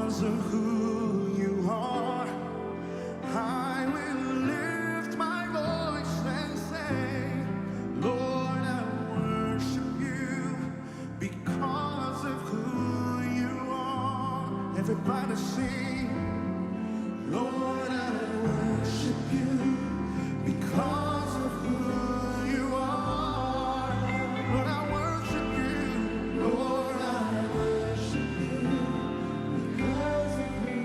Because of who you are, I will lift my voice and say, Lord, I worship you because of who you are. Everybody sing, Lord, I worship you because of who you are. Lord, I worship you. Lord, I worship you because of who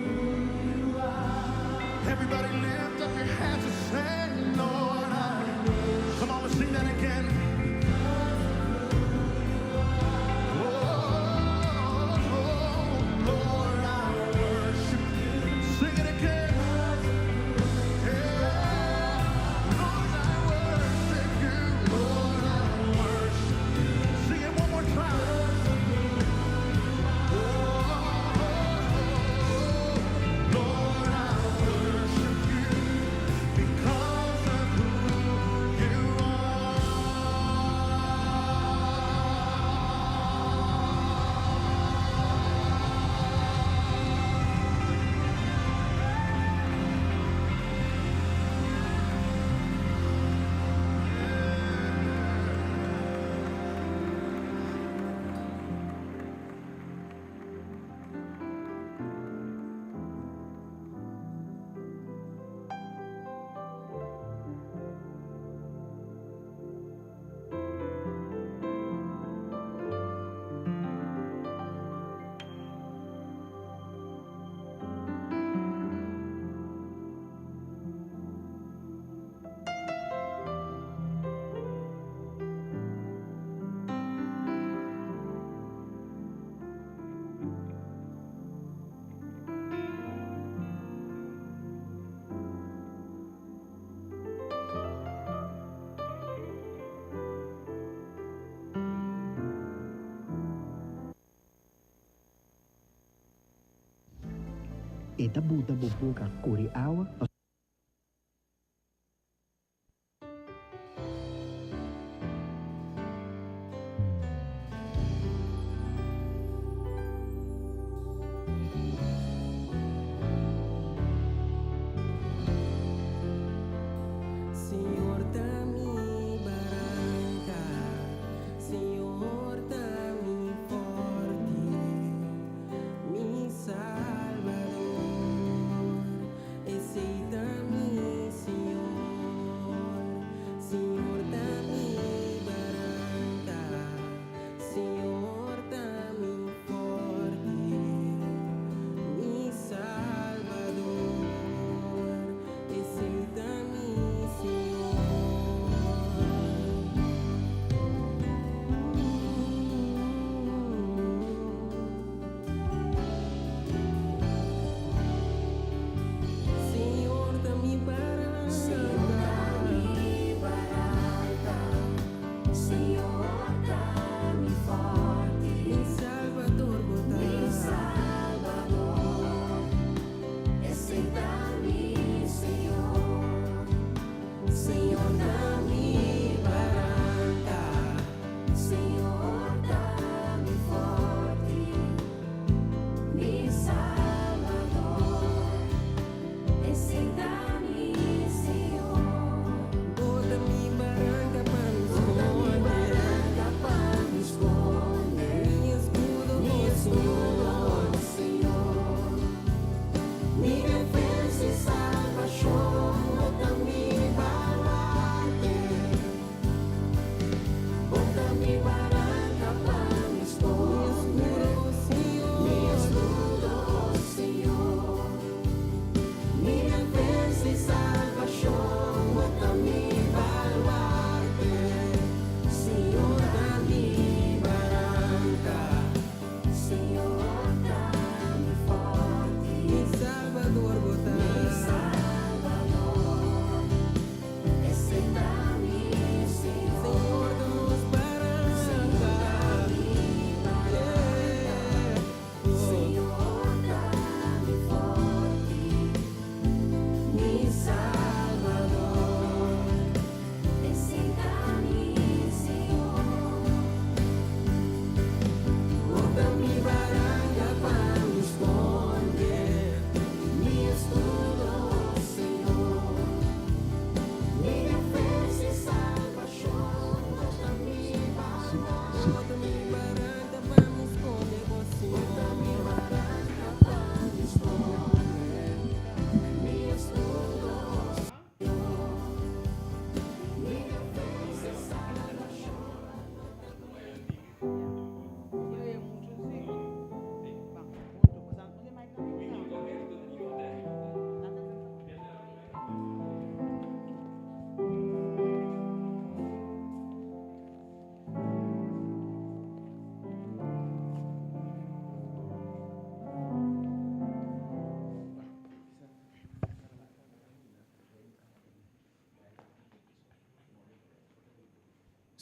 you are. Everybody lift up your hands and say, Lord, I. Come on, let's sing that again. Oh, Lord, I worship you. Sing it again. Yeah. Lord, I worship you. Lord, I worship you. Sing it one more time. Oh, Lord, I worship you because of who you are. E ta buta bo boka kore awa. Señor ta mi baranka, Señor ta mi fòrti, mi Salbador.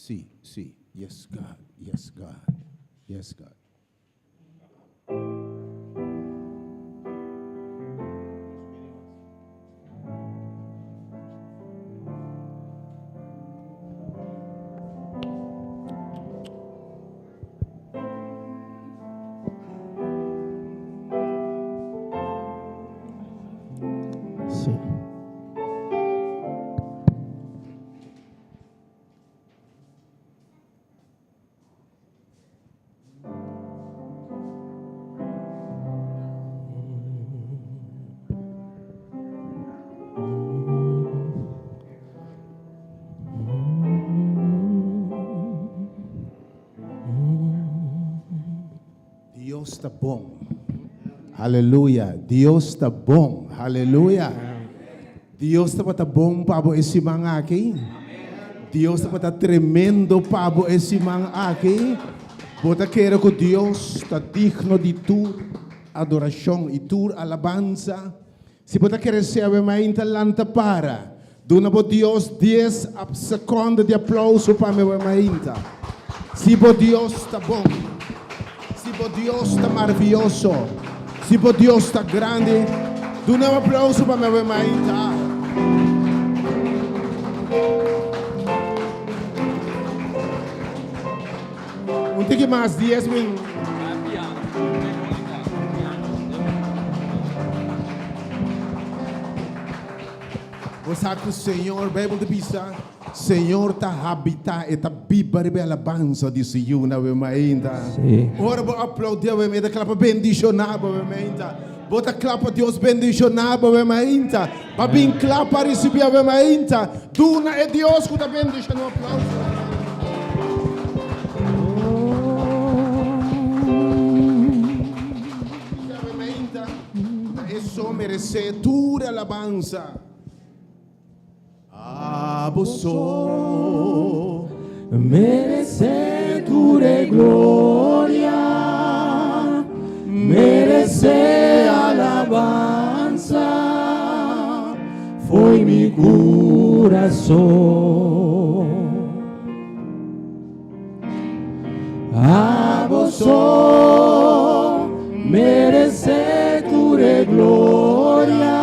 Sí, sí. Yes, God. Yes, God. Yes, God. Sí. Dios ta bon. Aleluya. Dios ta bon. Aleluya. Dios tabata bon pa bo e siman aki. Dios tabata tremendo pa bo e siman aki. Bo ta kere ku Dios ta digno di tur adorashon i tur alabansa? Si bo ta kere sea awe mainta lanta para. Duna bo Dios dies sekonde di aplouso pa mi awe mainta. Si bo Dios ta bon. Si bo Dios ta maravioso. Si bo Dios ta grandi. Duna un aplouso pa mi awe mainta. Un tiki mas dies min. Bo sa ku Señor, Bijbel ta bisa, Señor ta habitá, e ta biba riba e alabansa di su yunan awe mainta. Sí. Ora bo aplaudí awe mainta, kla pa bendishoná bo awe mainta. Bo ta kla pa Dios bendishoná bo awe mainta. Pa bin kla pa risibí awe mainta. Duna e Dios ku ta bendishoná un aplauso. Awe mainta, ta e so meresé tur alabansa. Abo so Meresé tur e gloria, meresé alabansa, fo'i mi kurason. Abo so meresé tur e gloria,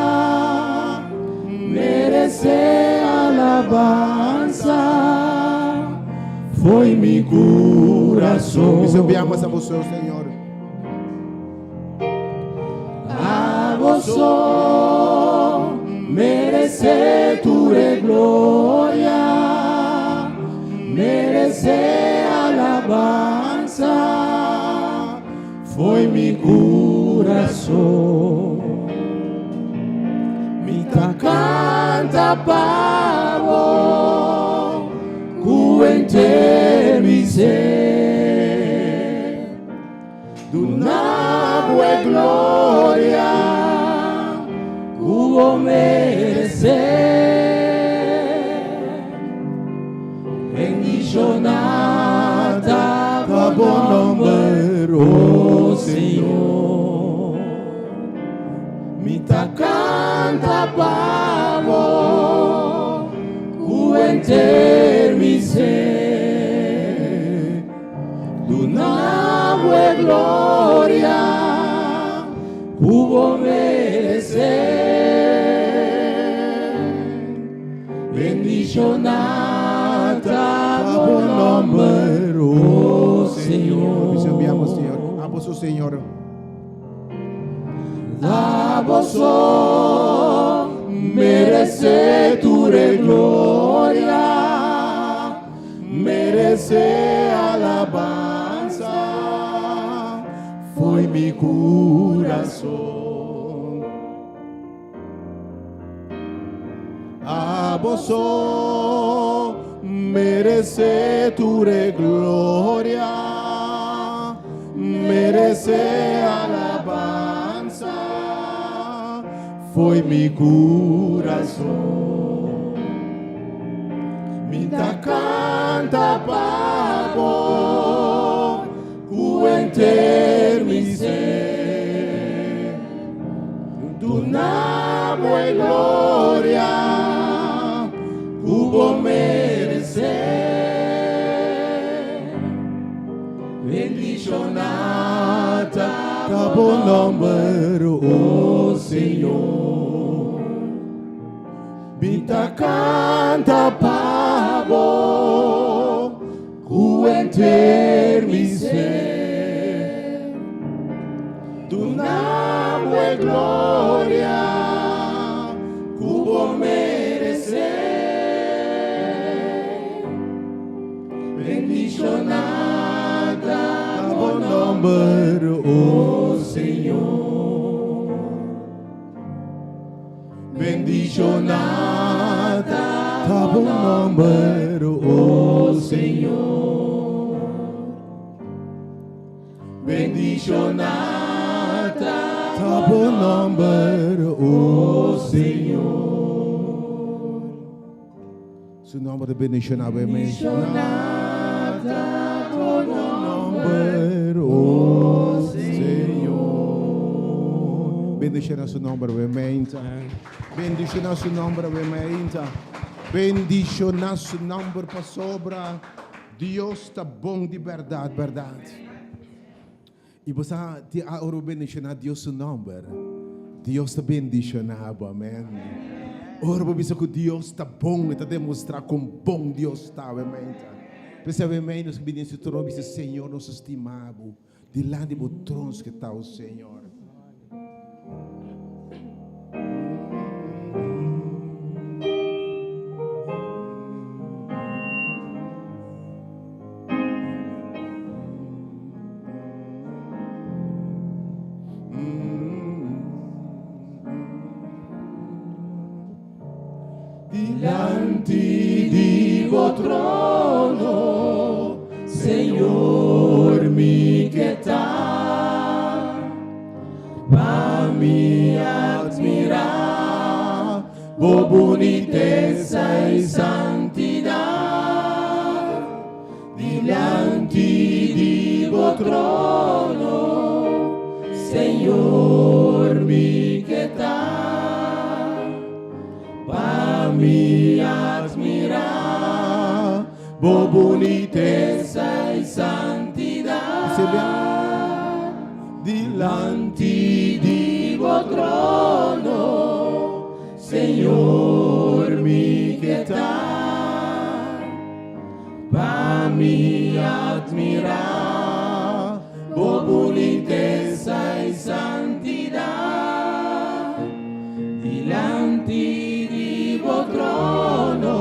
meresé alabansa, fo'i mi kurason. Bisa biamos a boso, Señor. Abo so meresé tur e gloria, meresé alabansa, fo'i mi kurason. Mi ta kanta pa bo ku henter mi ser. Duna bo e gloria ku bo meresé. Bendishoná ta bo nòmber, o Señor. Mi ta kanta pa bo ku henter mi ser. Duna bo e gloria ku bo meresé. Bendishoná ta bo nòmber, o Señor. Bisiambiamos, Señor. Abo so, Señor. Abo so meresé tur e gloria. Meresé alabansa, fo'i mi kurason. Abo so meresé tur e gloria, meresé alabansa, fo'i mi kurason. Mi ta kanta pa bo ku henter mi ser. Duna bo e gloria ku bo meresé. bo nòmber, o Señor. Mi ta kanta pa bo ku henter mi ser. Duna bo e gloria ku bo meresé. Bendishoná ta bo nòmber, o Señor. Bendishoná ta bo nòmber, o Señor. Bendishoná ta bo nòmber, o Señor. Su nòmber ta bendishoná, bendishoná ta bo nòmber, o Señor. Bendishoná su nòmber, meinta. Bendishoná su nòmber, meinta. Bendishoná su nòmber pasobra Dios ta bon di bèrdat, bèrdat. I bo sa tin a ora bo bendishoná Dios su nòmber, Dios ta bendishoná bo. Amèn. Ora bo bisa ku Dios ta bon, e ta demostrá kon bon Dios ta. Amèn. P'esei amèn nos bini den su trono bisa, Señor, nos ta stima bo. Dilanti bo trono nos ke ta, o Señor. Dilanti di bo trono, Señor, mi ke ta, pa mi admirá bo bunitesa i santidat. Dilanti di bo trono, Señor, mi ke ta, pa mi admirá bo bunitesa i santidat. Dilanti di bo trono, Señor, mi ke ta. Pa mi admirá bo bunitesa i santidat dilanti di bo trono,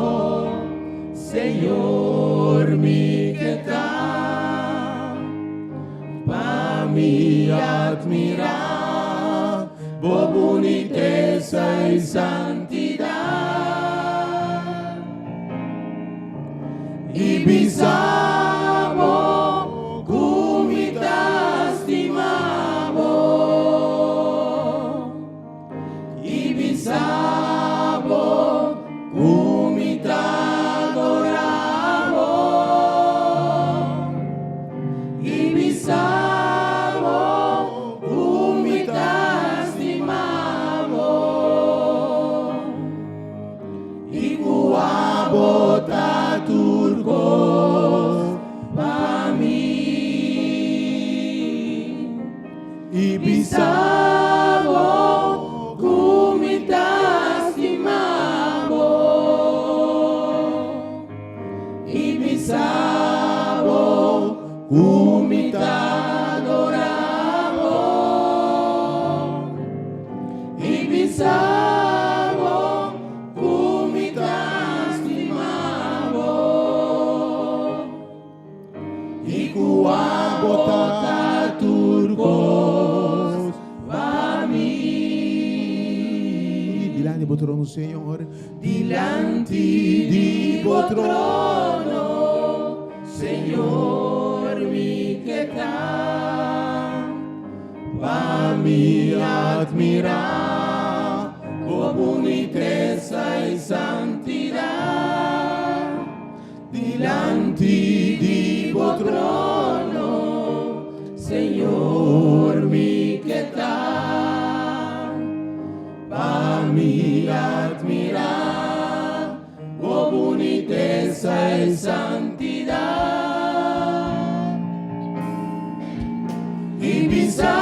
Señor, mi ke ta. Pa mi admirá bo bunitesa i santidat. I bisa bo ku mi ta stima bo. I bisa bo ku mi ta adora bo. I bisa bo ku mi ta stima bo. I ku abo ta tur kos pa mi. I bisa bo ku mi ta stima bo. I bisa bo ku mi ta adora bo. I bisa bo ku mi ta stima bo. I ku abo ta tur kos pa mi. Dilanti bo trono, Señor. Dilanti di bo trono, Señor, mi ke ta. Pa mi admirá bo bunitesa i santidat dilanti di bo trono, Señor, mi ke ta. Pa mi admirá bo bunitesa i santidat. I bisa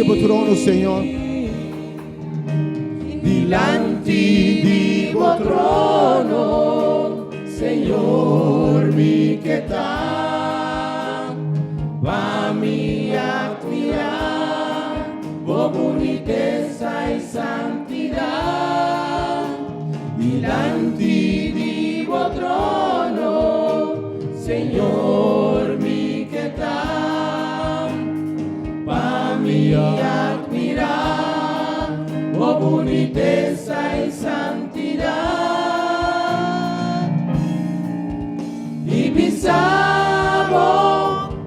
bo trono, Señor. Dilanti di bo trono, Señor, mi ke ta. Pa mi admirá bo bunitesa i santidat. Dilanti di bo trono, Señor, mi ke ta. Pa mi admirá bo bunitesa i santidat. I bisa bo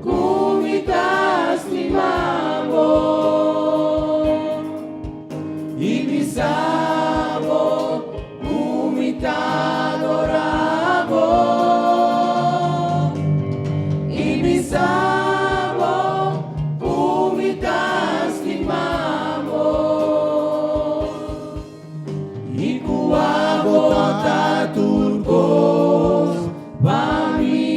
ku mi ta stima bo. I bisa bo ku mi ta adorá bo. I bisa bo ku mi ta stima bo. I ku abo ta tur kos pa mi.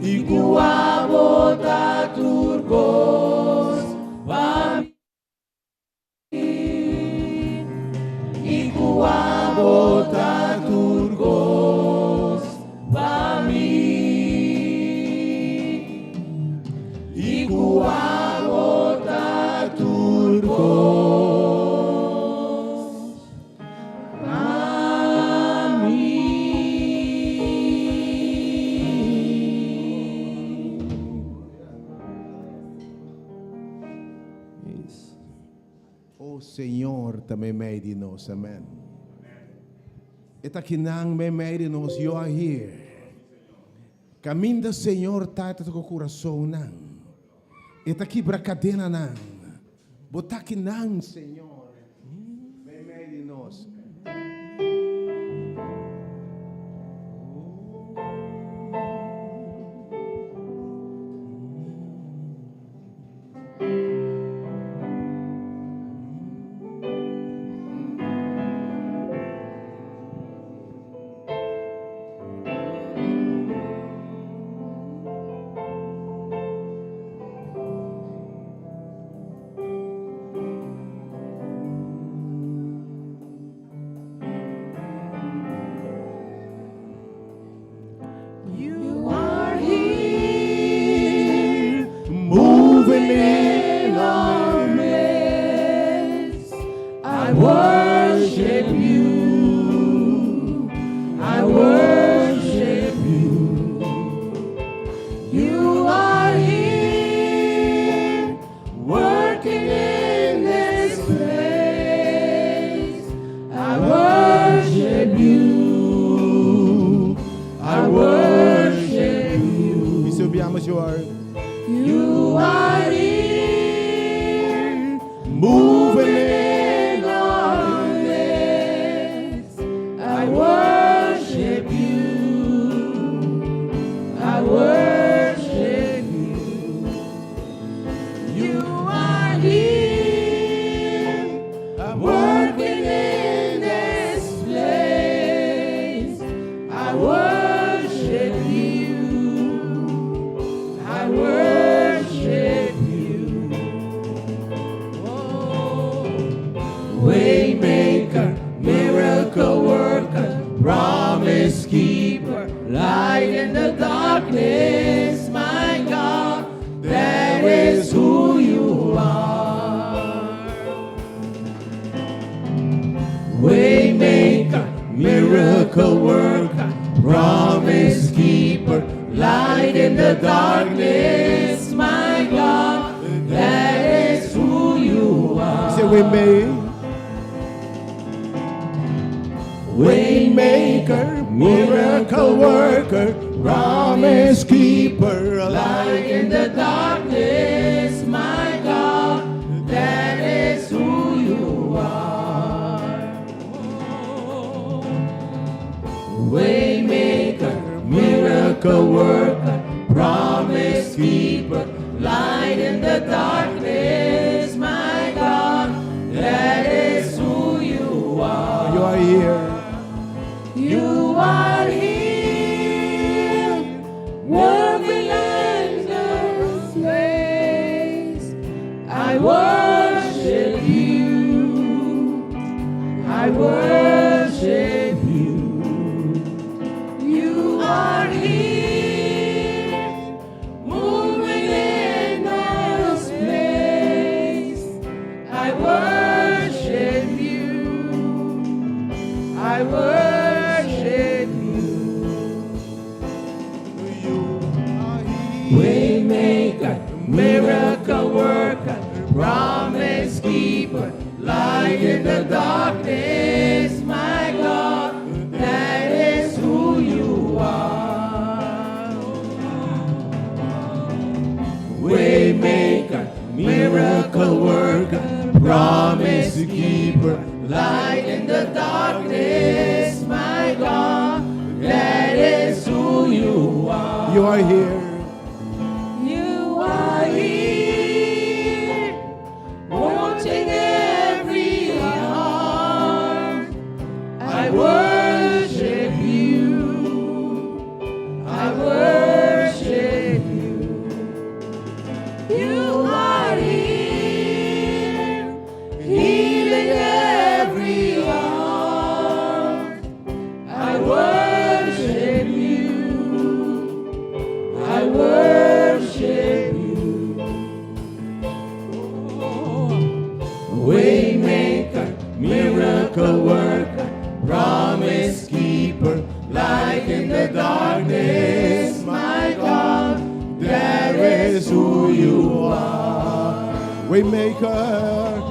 I ku abo ta tur kos pa mi. I ku abo ta tur kos pa mi. I ku abo ta tur kos pa mi. Yes. Oh Señor, ta meimei di nos. Amen. E ta akinan meimei di nos. You are here. Kaminda Señor ta, ta toka kurasonnan. E ta kibra kadenanan. Bo ta akinan, Señor, meimei di nos. You are here, Moving moving in our midst. I worship you. I worship you. You are here, working in this place. I worship you. I worship you. Bisa biamo you are You are here, moving in in our midst. I worship you. I worship you. You are here, working in this place. I worship you. I worship you. Oh, Waymaker, miracle worker, promise keeper, light in the darkness, my God, that is who you are. Waymaker, miracle worker, promise keeper, light in the darkness, my God, that is who you are. Say we may Waymaker, miracle worker, promise keeper, light in the darkness, my God, that is who you are. Waymaker, miracle worker, promise keeper, light in the darkness, my God, that is who you are. You are here. You are here, working in this place. I worship you. I worship you. You are here, moving in this place. I worship you. I worship you. Waymaker, miracle worker, promise keeper, light in the darkness, my God, that is who you are. Waymaker, miracle worker, promise keeper, light in the darkness, my God, that is who you are. You are here. You are here, wanting every heart. I worship you. I worship you. You are here, healing every heart. I worship you. I worship you. Waymaker, miracle worker, promise keeper, light in the darkness, my God, that is who you are. Waymaker.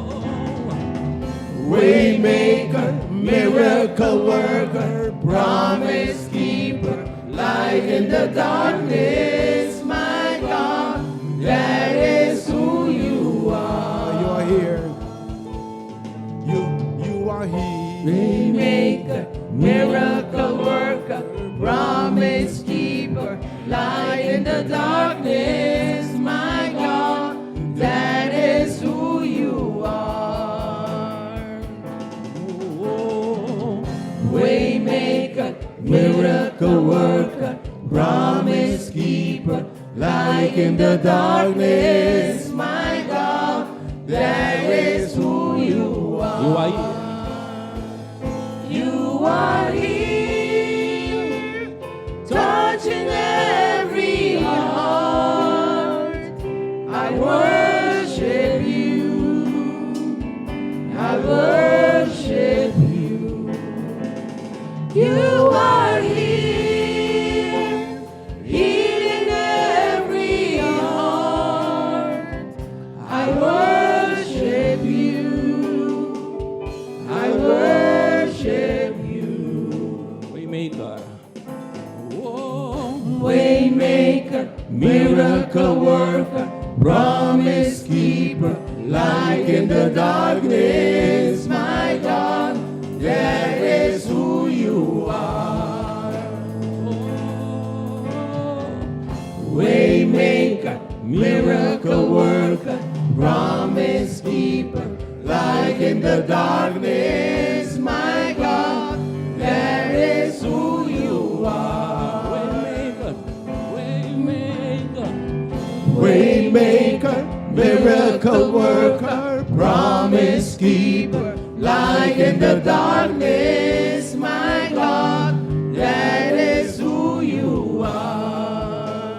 Waymaker, miracle worker, promise keeper, light in the darkness, my God, that is who you are. You are here. You you are here. Waymaker, miracle worker, promise keeper, light in the darkness, my God, that is who you are. Waymaker, miracle worker, promise keeper, light in the darkness, my God, that is who you are. You are here. You are here, touching every heart. I worship you. I worship you. You are here, healing every heart. I worship you. I worship you. Waymaker. Oh. Waymaker, miracle worker, promise keeper, light in the darkness, my God, that is who you are. Waymaker, miracle worker, promise keeper, light in the darkness, my God, that is who you are. Waymaker. Waymaker. Waymaker, miracle worker, promise keeper, light in the darkness, my God, that is who you are.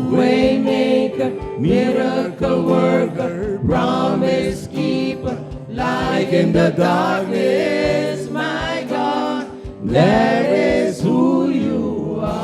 Waymaker, miracle worker, promise keeper, light in the darkness, my God, that is who you are.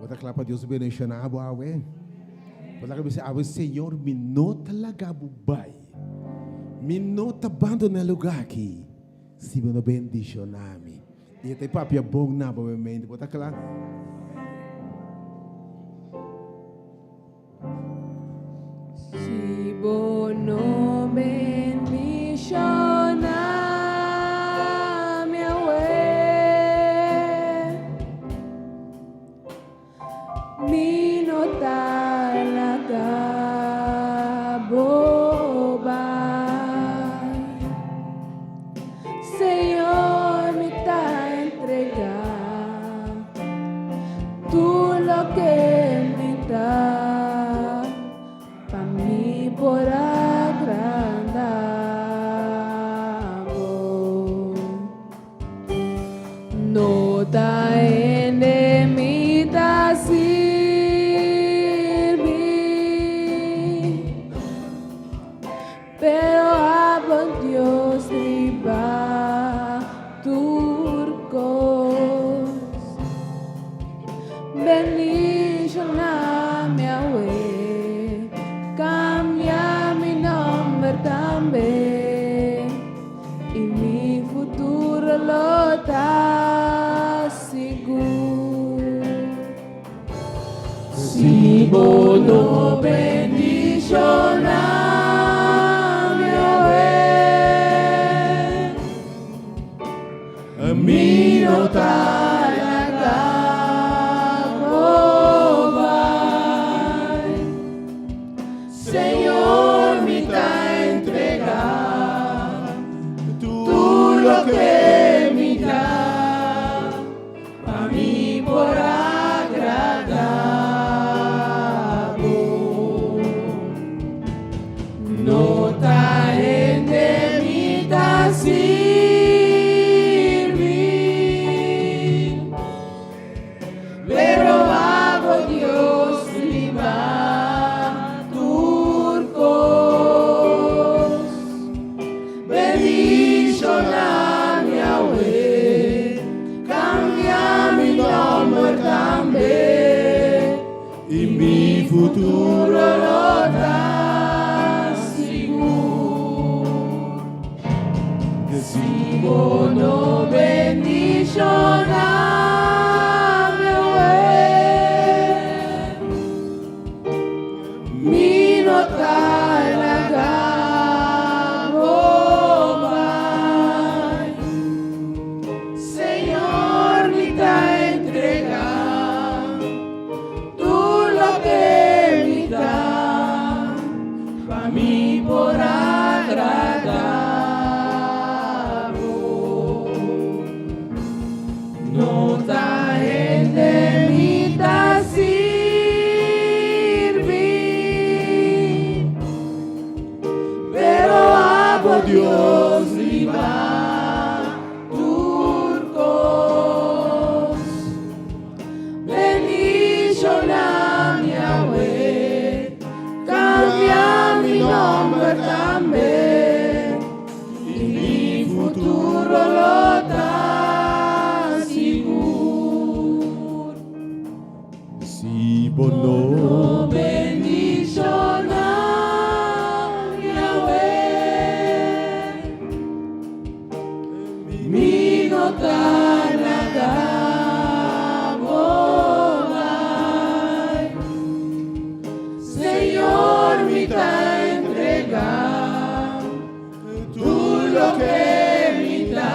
Bo ta kla pa Dios bendishoná bo awe? Bo ta bisa awe, Señor, mi no ta laga bo bai. Mi no ta bandoná e lugá aki si bo no bendishoná mi. I e ta e papia bon na bo mente. Bo ta kla? Si bo no bendishoná mi awe, mi no ta laga bo bai. Señor, mi ta entregá tur loke mi ta, pa mi por agradá bo. No ta hende mi ta sirbi, pero abo Dios riba tur kos. Bendishoná mi awe, kambia mi nòmber tambe, I mi futuro lo ta sigur. Si bo no bendishoná mi awe, mi no ta laga bo bai. Señor, mi ta entregá tur loke mi ta, pa mi por agradá bo. No ta hende mi ta sirbi, pero abo Dios riba tur kos. Bendishoná mi awe, kambia mi nòmber tambe, i mi futuro lo ta sigur. Si bo no Bendishoná mi awe, mi no ta laga bo bai. Señor, mi ta entregá tur loke mi ta,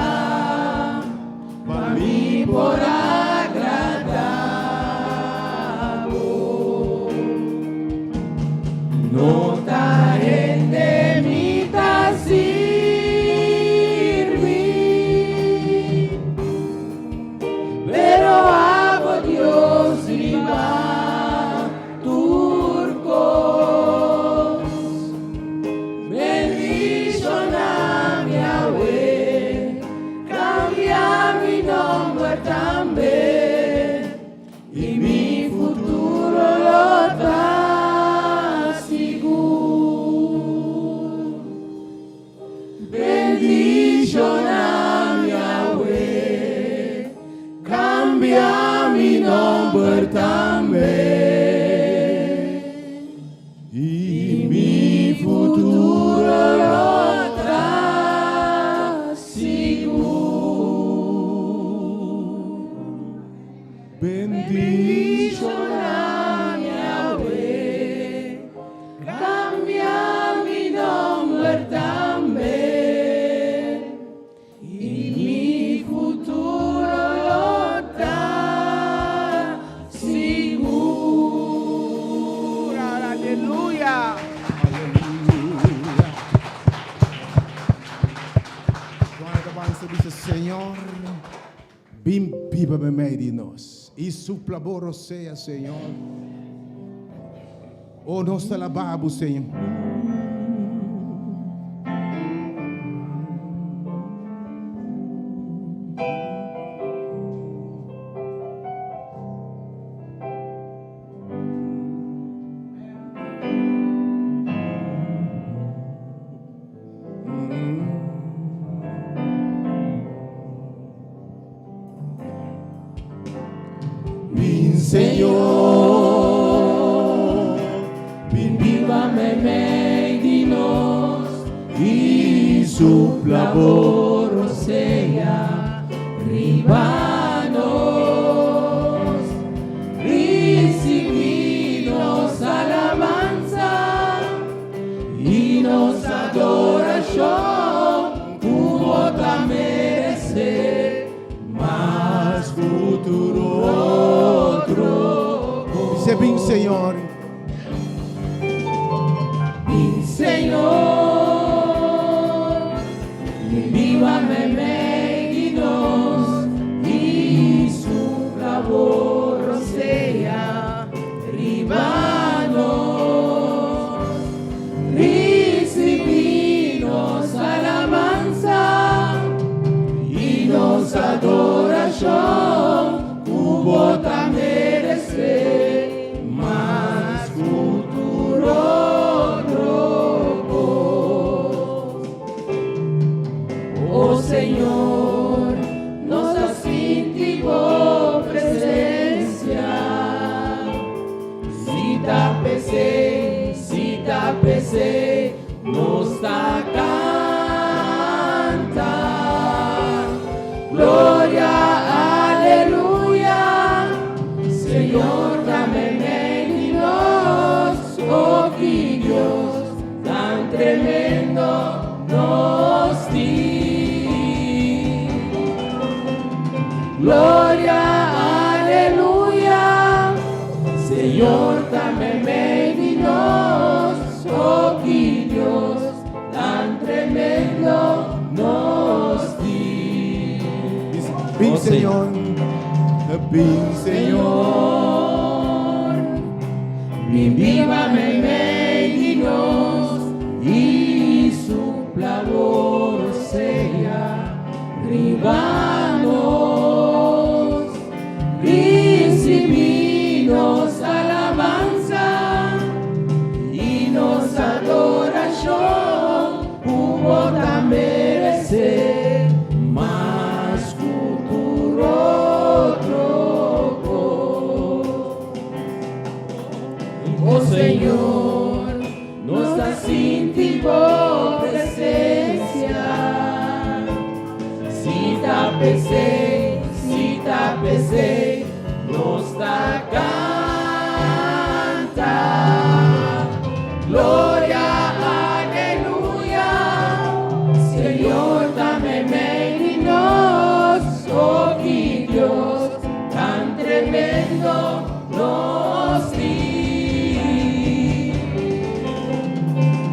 pa mi por agradá bo. No ta hende mi ta sirbi, pero abo Dios riba tur kos. Bendishoná mi awe, kambia mi nòmber tambe, i mi futuro lo ta sigur. Bendishoná mi awe, kambia mi nòmber tambe, I mi futuro lo ta sigur. Bendishoná mi awe, kambia mi nòmber tambe, i mi futuro lo ta sigur. Aleluya. Aleluya. Guarda basta bisa Señor, bin biba meimei di nos. I supla bo rosea, Señor. Oh, nos ta alabá bo, Señor. Bin Señor, bin Biba meimei di nos i supla bo rosea riba nos. Risibí. Señor. Bin Señor, bin biba meimei di nos i supla bo rosea riba nos. Risibí nos alabansa i nos adorashon ku bo ta meresé mas ku tur otro kos. O Señor, nos ta sinti bo presensia. Si ta p'esei, si ta p'esei, nos ta kanta. Gloria, aleluya, Señor, ta meimei di nos, o ki Dios, tan tremendo nos tin. Gloria, aleluya, Señor, ta meimei di nos, o ki Dios, tan tremendo nos tin. Bin O Señor. Bin Señor. Señor, bin biba meimei di nos i supla bo rosea riba nos. Risibí nos alabansa i nos adorashon, ku bo ta meresé mas ku tur otro kos. O Señor, nos ta sinti bo presensia. Si ta p'esei, si ta p'esei, nos ta kanta. Gloria, aleluya, Señor, ta meimei di nos, o ki Dios, tan tremendo nos tin.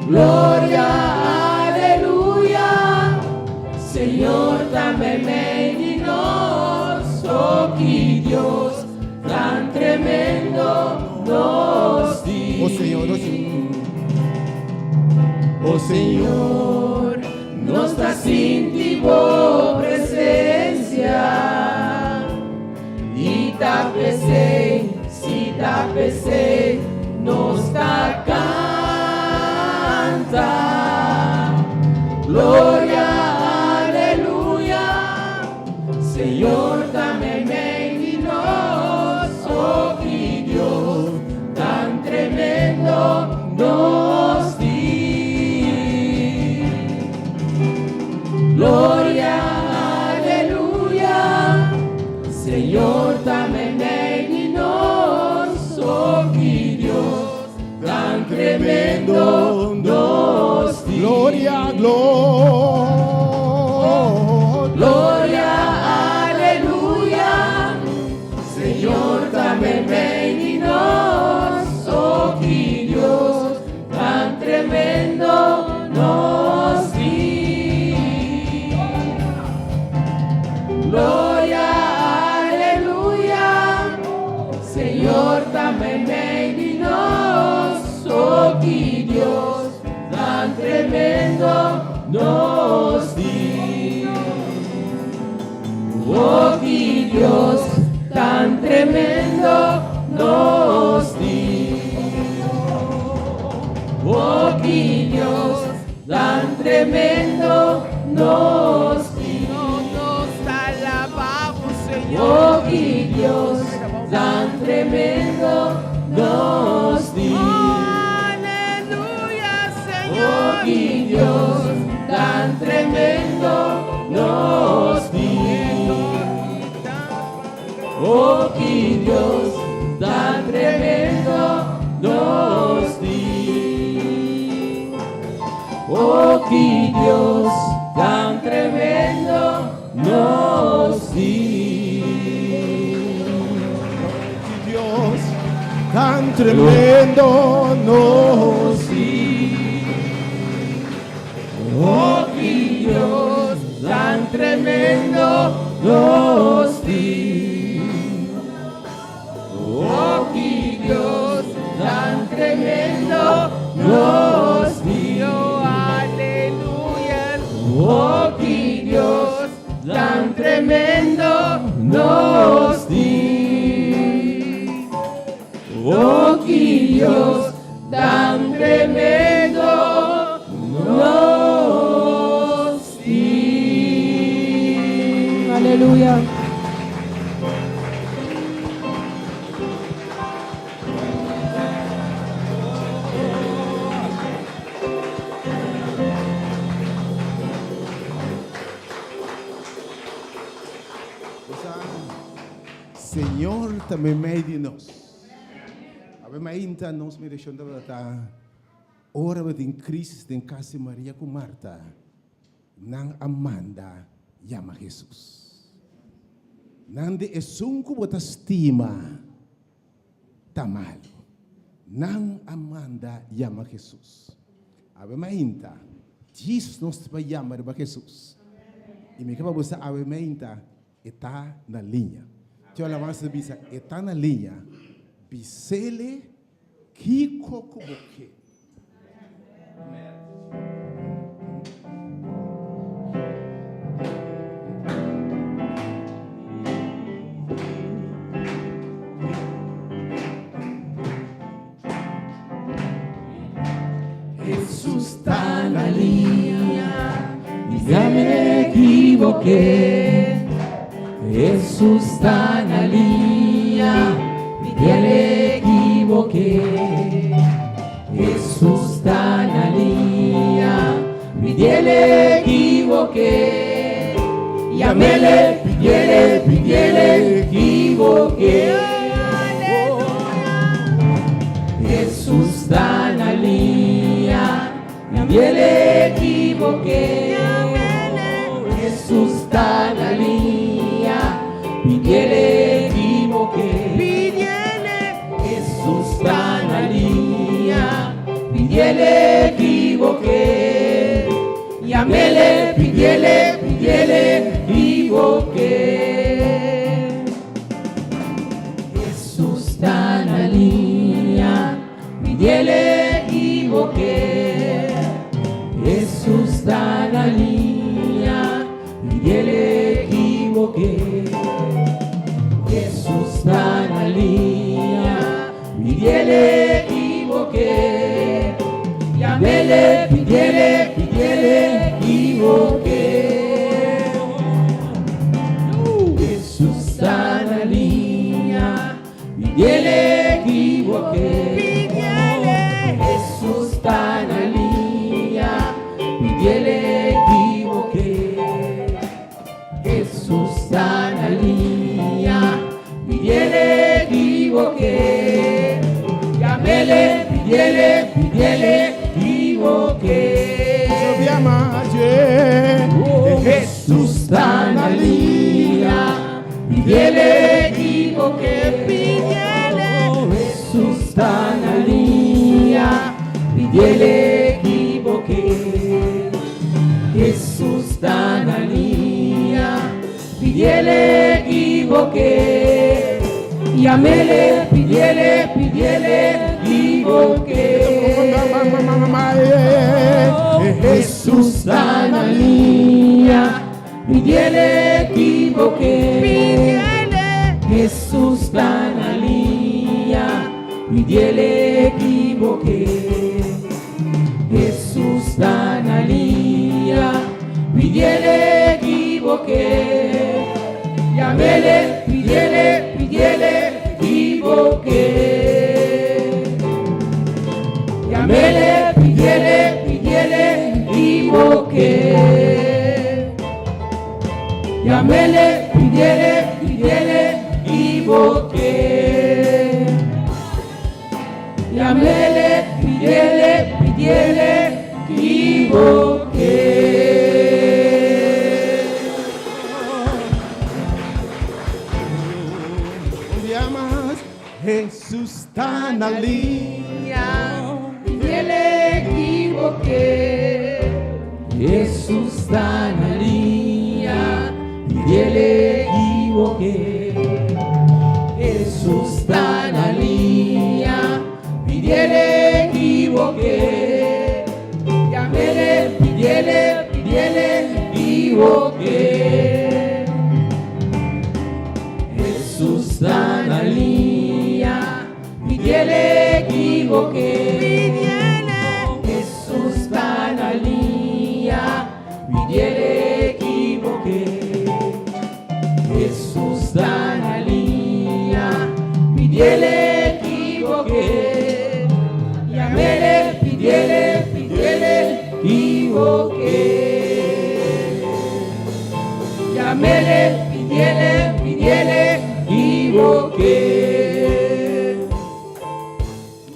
Gloria, aleluya, Señor, ta meimei di nos, o ki Dios, tan tremendo nos tin. O Señor, o Señor. O Señor, nos ta sinti bo presensia. I ta p'esei, si ta p'esei, nos ta kanta. Gloria, aleluya, Señor, ta meimei di nos, o ki Dios, tan tremendo nos tin. Gloria, aleluya, Señor, ta meimei di nos, o ki Dios, tan tremendo nos tin. Gloria, gloria. Gloria, aleluya, Señor, ta meimei di nos, o ki Dios, tan tremendo nos tin. Gloria, aleluya, Señor, ta meimei di nos, o ki Dios, tan tremendo nos tin. O ki Dios, tan tremendo nos tin. O ki Dios, tan tremendo nos tin. Nos alabamos, Señor. O ki Dios, tan tremendo nos tin. Aleluya, O Señor. ki Dios, tan tremendo nos tin. O ki Dios, tan tremendo nos tin. O ki Dios, tan tremendo nos tin. Dios, tan tremendo nos di. Oh, ki Dios tan tremendo nos di. Oh, ki Dios tan tremendo nos di. Oh, aleluya. Oh, ki Dios tan tremendo nos di. Oh, ki Dios tan tremendo nos di. Aleluya. Señor ta meimei di nos. Awe mainta nos meditacion tabata ta ora bo tin crisis den cas di Maria cu Marta, nan a manda yama Jesus. Nan di esun cu bo ta stima ta malu. Nan a manda yama Jesus. Awe mainta, djis nos ta bai yama riba Jesus. I mi ke pa bo sa awe mainta e ta na liña. Tio Alabansa ta bisa e ta na liña, bis'ele kiko ku bo ke. Hesus ta na liña, ya me equivoqué. Hesus ta na liña, ya me equivoqué. Hesus ta na liña, pidiele equivoqué. Llámele, pidiele, pidiele equivoqué. Hesus ta na liña, pidiele equivoqué. Hesus ta na liña, pidiele equivoqué. Hesus ta na liña, pidiele equivoqué. Llámele, pidiele, pidiele equivoqué. Hesus ta na liña, pidiele equivoqué. Hesus ta na liña, pidiele equivoqué. Hesus ta na liña, pidiele equivoqué. Llámele, pidiele, pidiele equivoqué. Hesus ta na liña, pidiele equivoqué. Hesus ta na liña, pidiele equivoqué. Hesus ta na liña, pidiele equivoqué. Llámele, pidiele, pidiele equivoqué. Hesus ta na liña, pidiele equivoqué. Hesus ta na liña, pidiele equivoqué. Hesus ta na liña, pidiele equivoqué. Llámele, pidiele, pidiele equivoqué. Hesus ta na liña, pidiele equivoqué. Hesus ta na liña, pidiele equivoqué. Hesus ta na liña, pidiele equivoqué. Llámele, pidiele, pidiele equivoqué. Llámele, pidiele, pidiele equivoqué. Llámele, pidiele, pidiele equivoqué. Llámele, pidiele, pidiele equivoqué. Un dia mas, Hesus. ta na liña. Pidiele ekivoké. Hesus ta na liña, pidiele ekivoké. Hesus ta na liña, pidiele ekivoké. Yamele, pidiele, pidiele ekivoké. Hesus ta na liña, pidiele ekivoké. Hesus ta na liña, pidiele ekivoké. Hesus ta na liña, pidiele ekivoké. Yamele, pidiele, pidiele ekivoké. Yamele, pidiele, pidiele ekivoké.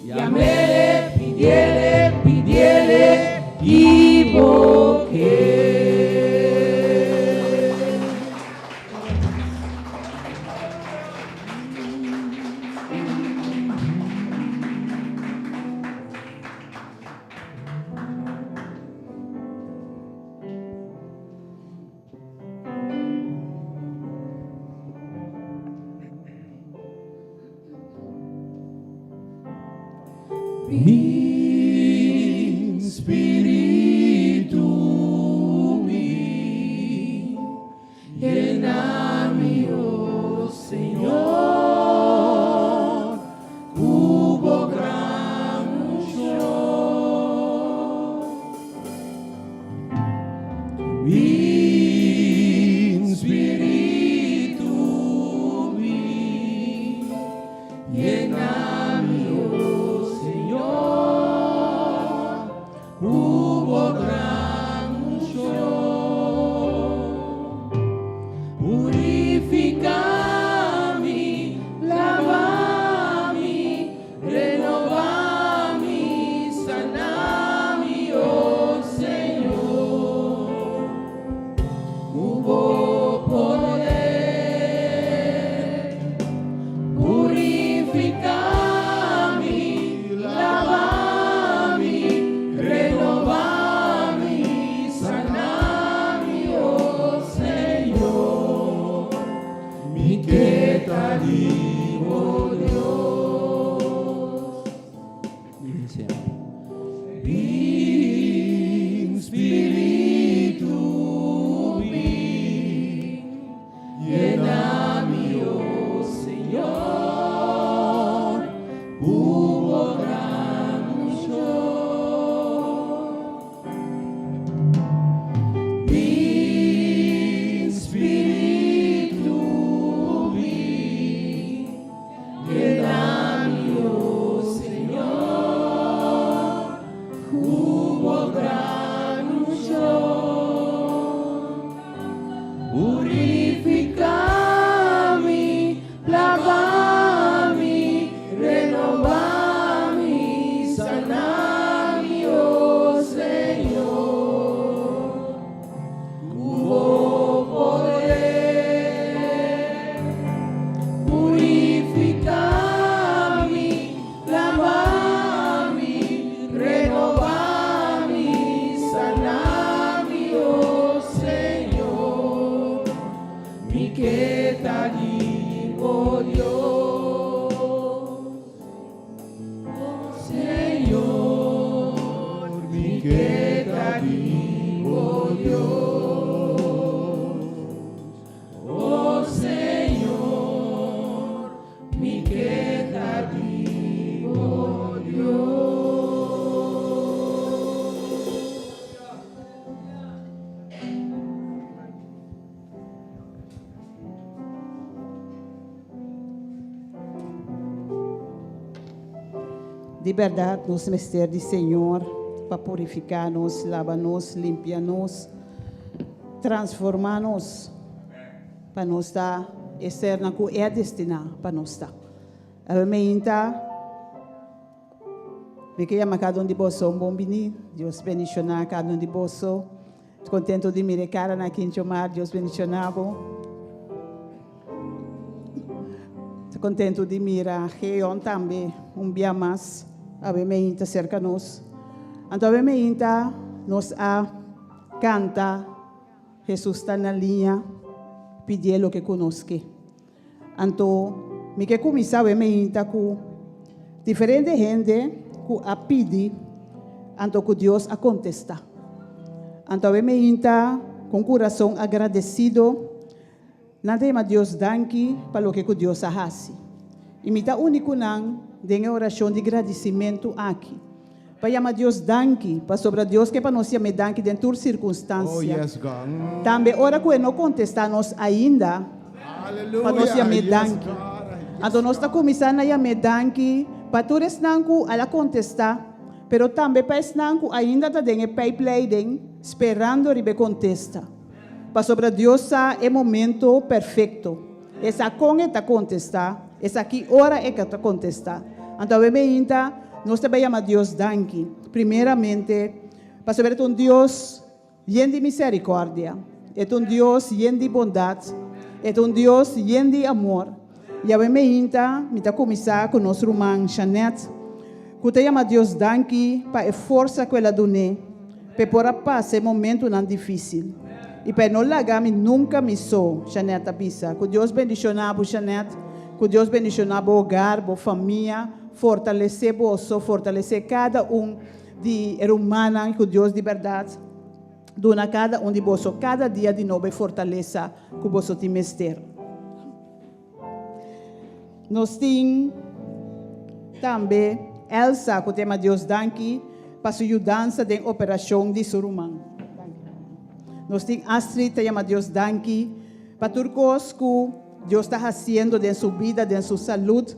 Yamele, pidiele, pidiele ekivoké. Bin Spiritu bin, Yena mi, oh Señor, ku bo gran unshon. Bin Spiritu bin, Yena mi, oh Señor, ku bo gran unshon. Purifiká mi, laba mi, renobá mi, sana mi, oh Señor. Ku bo poder, purifiká mi, laba mi, renobá mi, sana mi, oh Señor. Mi ke ta di bo Dios. Bin Spiritu bin, Yena mi, oh Señor, ku bo gran unshon. Bin Spiritu bin, Yena mi, oh Señor, ku bo gran unshon. Purifiká mi, laba mi, renobá mi, sana mi, oh Señor. Ku bo poder, purifiká mi, laba mi, renobá mi, sana mi, oh Señor. Mi ke ta di bo Dios. Oh Señor, mi mi ke ke ta ta di di bo Dios. Oh Señor, mi ke ta di bo Dios. Di bèrdat, nos mester di Señor pa purifiká nos, laba nos, limpia nos, transformá nos, pa nos ta e sernan ku E a destiná pa nos ta. Awe meinta, mi ke yama kada un di boso un bon biní. Dios bendishoná kada un di boso. Kontentu di mira e karanan aki, Chomar. Dios bendishoná bo. Kontentu di mira Geon tambe un bia mas awe meinta serka nos. Anto awe meinta nos a kanta Hesus ta na liña, pidié loke ku nos ke. Anto mi ke kuminsá awe meinta ku diferente hende ku a pidi anto ku Dios a kontestá. Anto awe meinta ku un kurason agradesido Nan ta yama Dios danki pa loke ku Dios a hasi. I mi ta uni ku nan den e orashon di gradisimentu aki, pa yama Dios danki, pasobra Dios ke pa nos yam'é danki den tur sirkunstansia. Tambe ora ku e no kontestá nos ainda, pa nos yam'é danki. Anto nos ta kuminsá na yam'é danki pa tur esnan ku al a kontestá, pero tambe pa esnan ku ainda ta den e pijpleiding sperando riba e kontesta. Pasobra Dios sa e momento perfecto. E sa con e ta contesta, e sa ki ora e ta contesta. Anto awe meinta nos ta bay yama Dios danki, primeramente pasobra e ta un Dios yen di misericordia, e ta un Dios yen di bondad, e ta un Dios yen di amor. I awe meinta mi ta cuminsa cu nos ruman Shanette, cu ta yama Dios danki pa e forsa cu el a dun'é p'e por a pasa e momentunan difísil i pa e no laga mi nunka mi so, Shanette a bisa. Ku Dios bendishoná bo, Shanette. Ku Dios bendishoná bo hogar, bo famia, fortalesé boso, fortalesé kada un di e rumannan i ku Dios di bèrdat duna kada un di boso kada dia di nobo e fortalesa ku boso tin mester. Nos tin tambe Elsa ku tema Dios danki pa su yudansa den operashon di su ruman. Nos tin Astrid ta yama Dios danki pa tur kos ku Dios ta hasiendo den su bida, den su salud.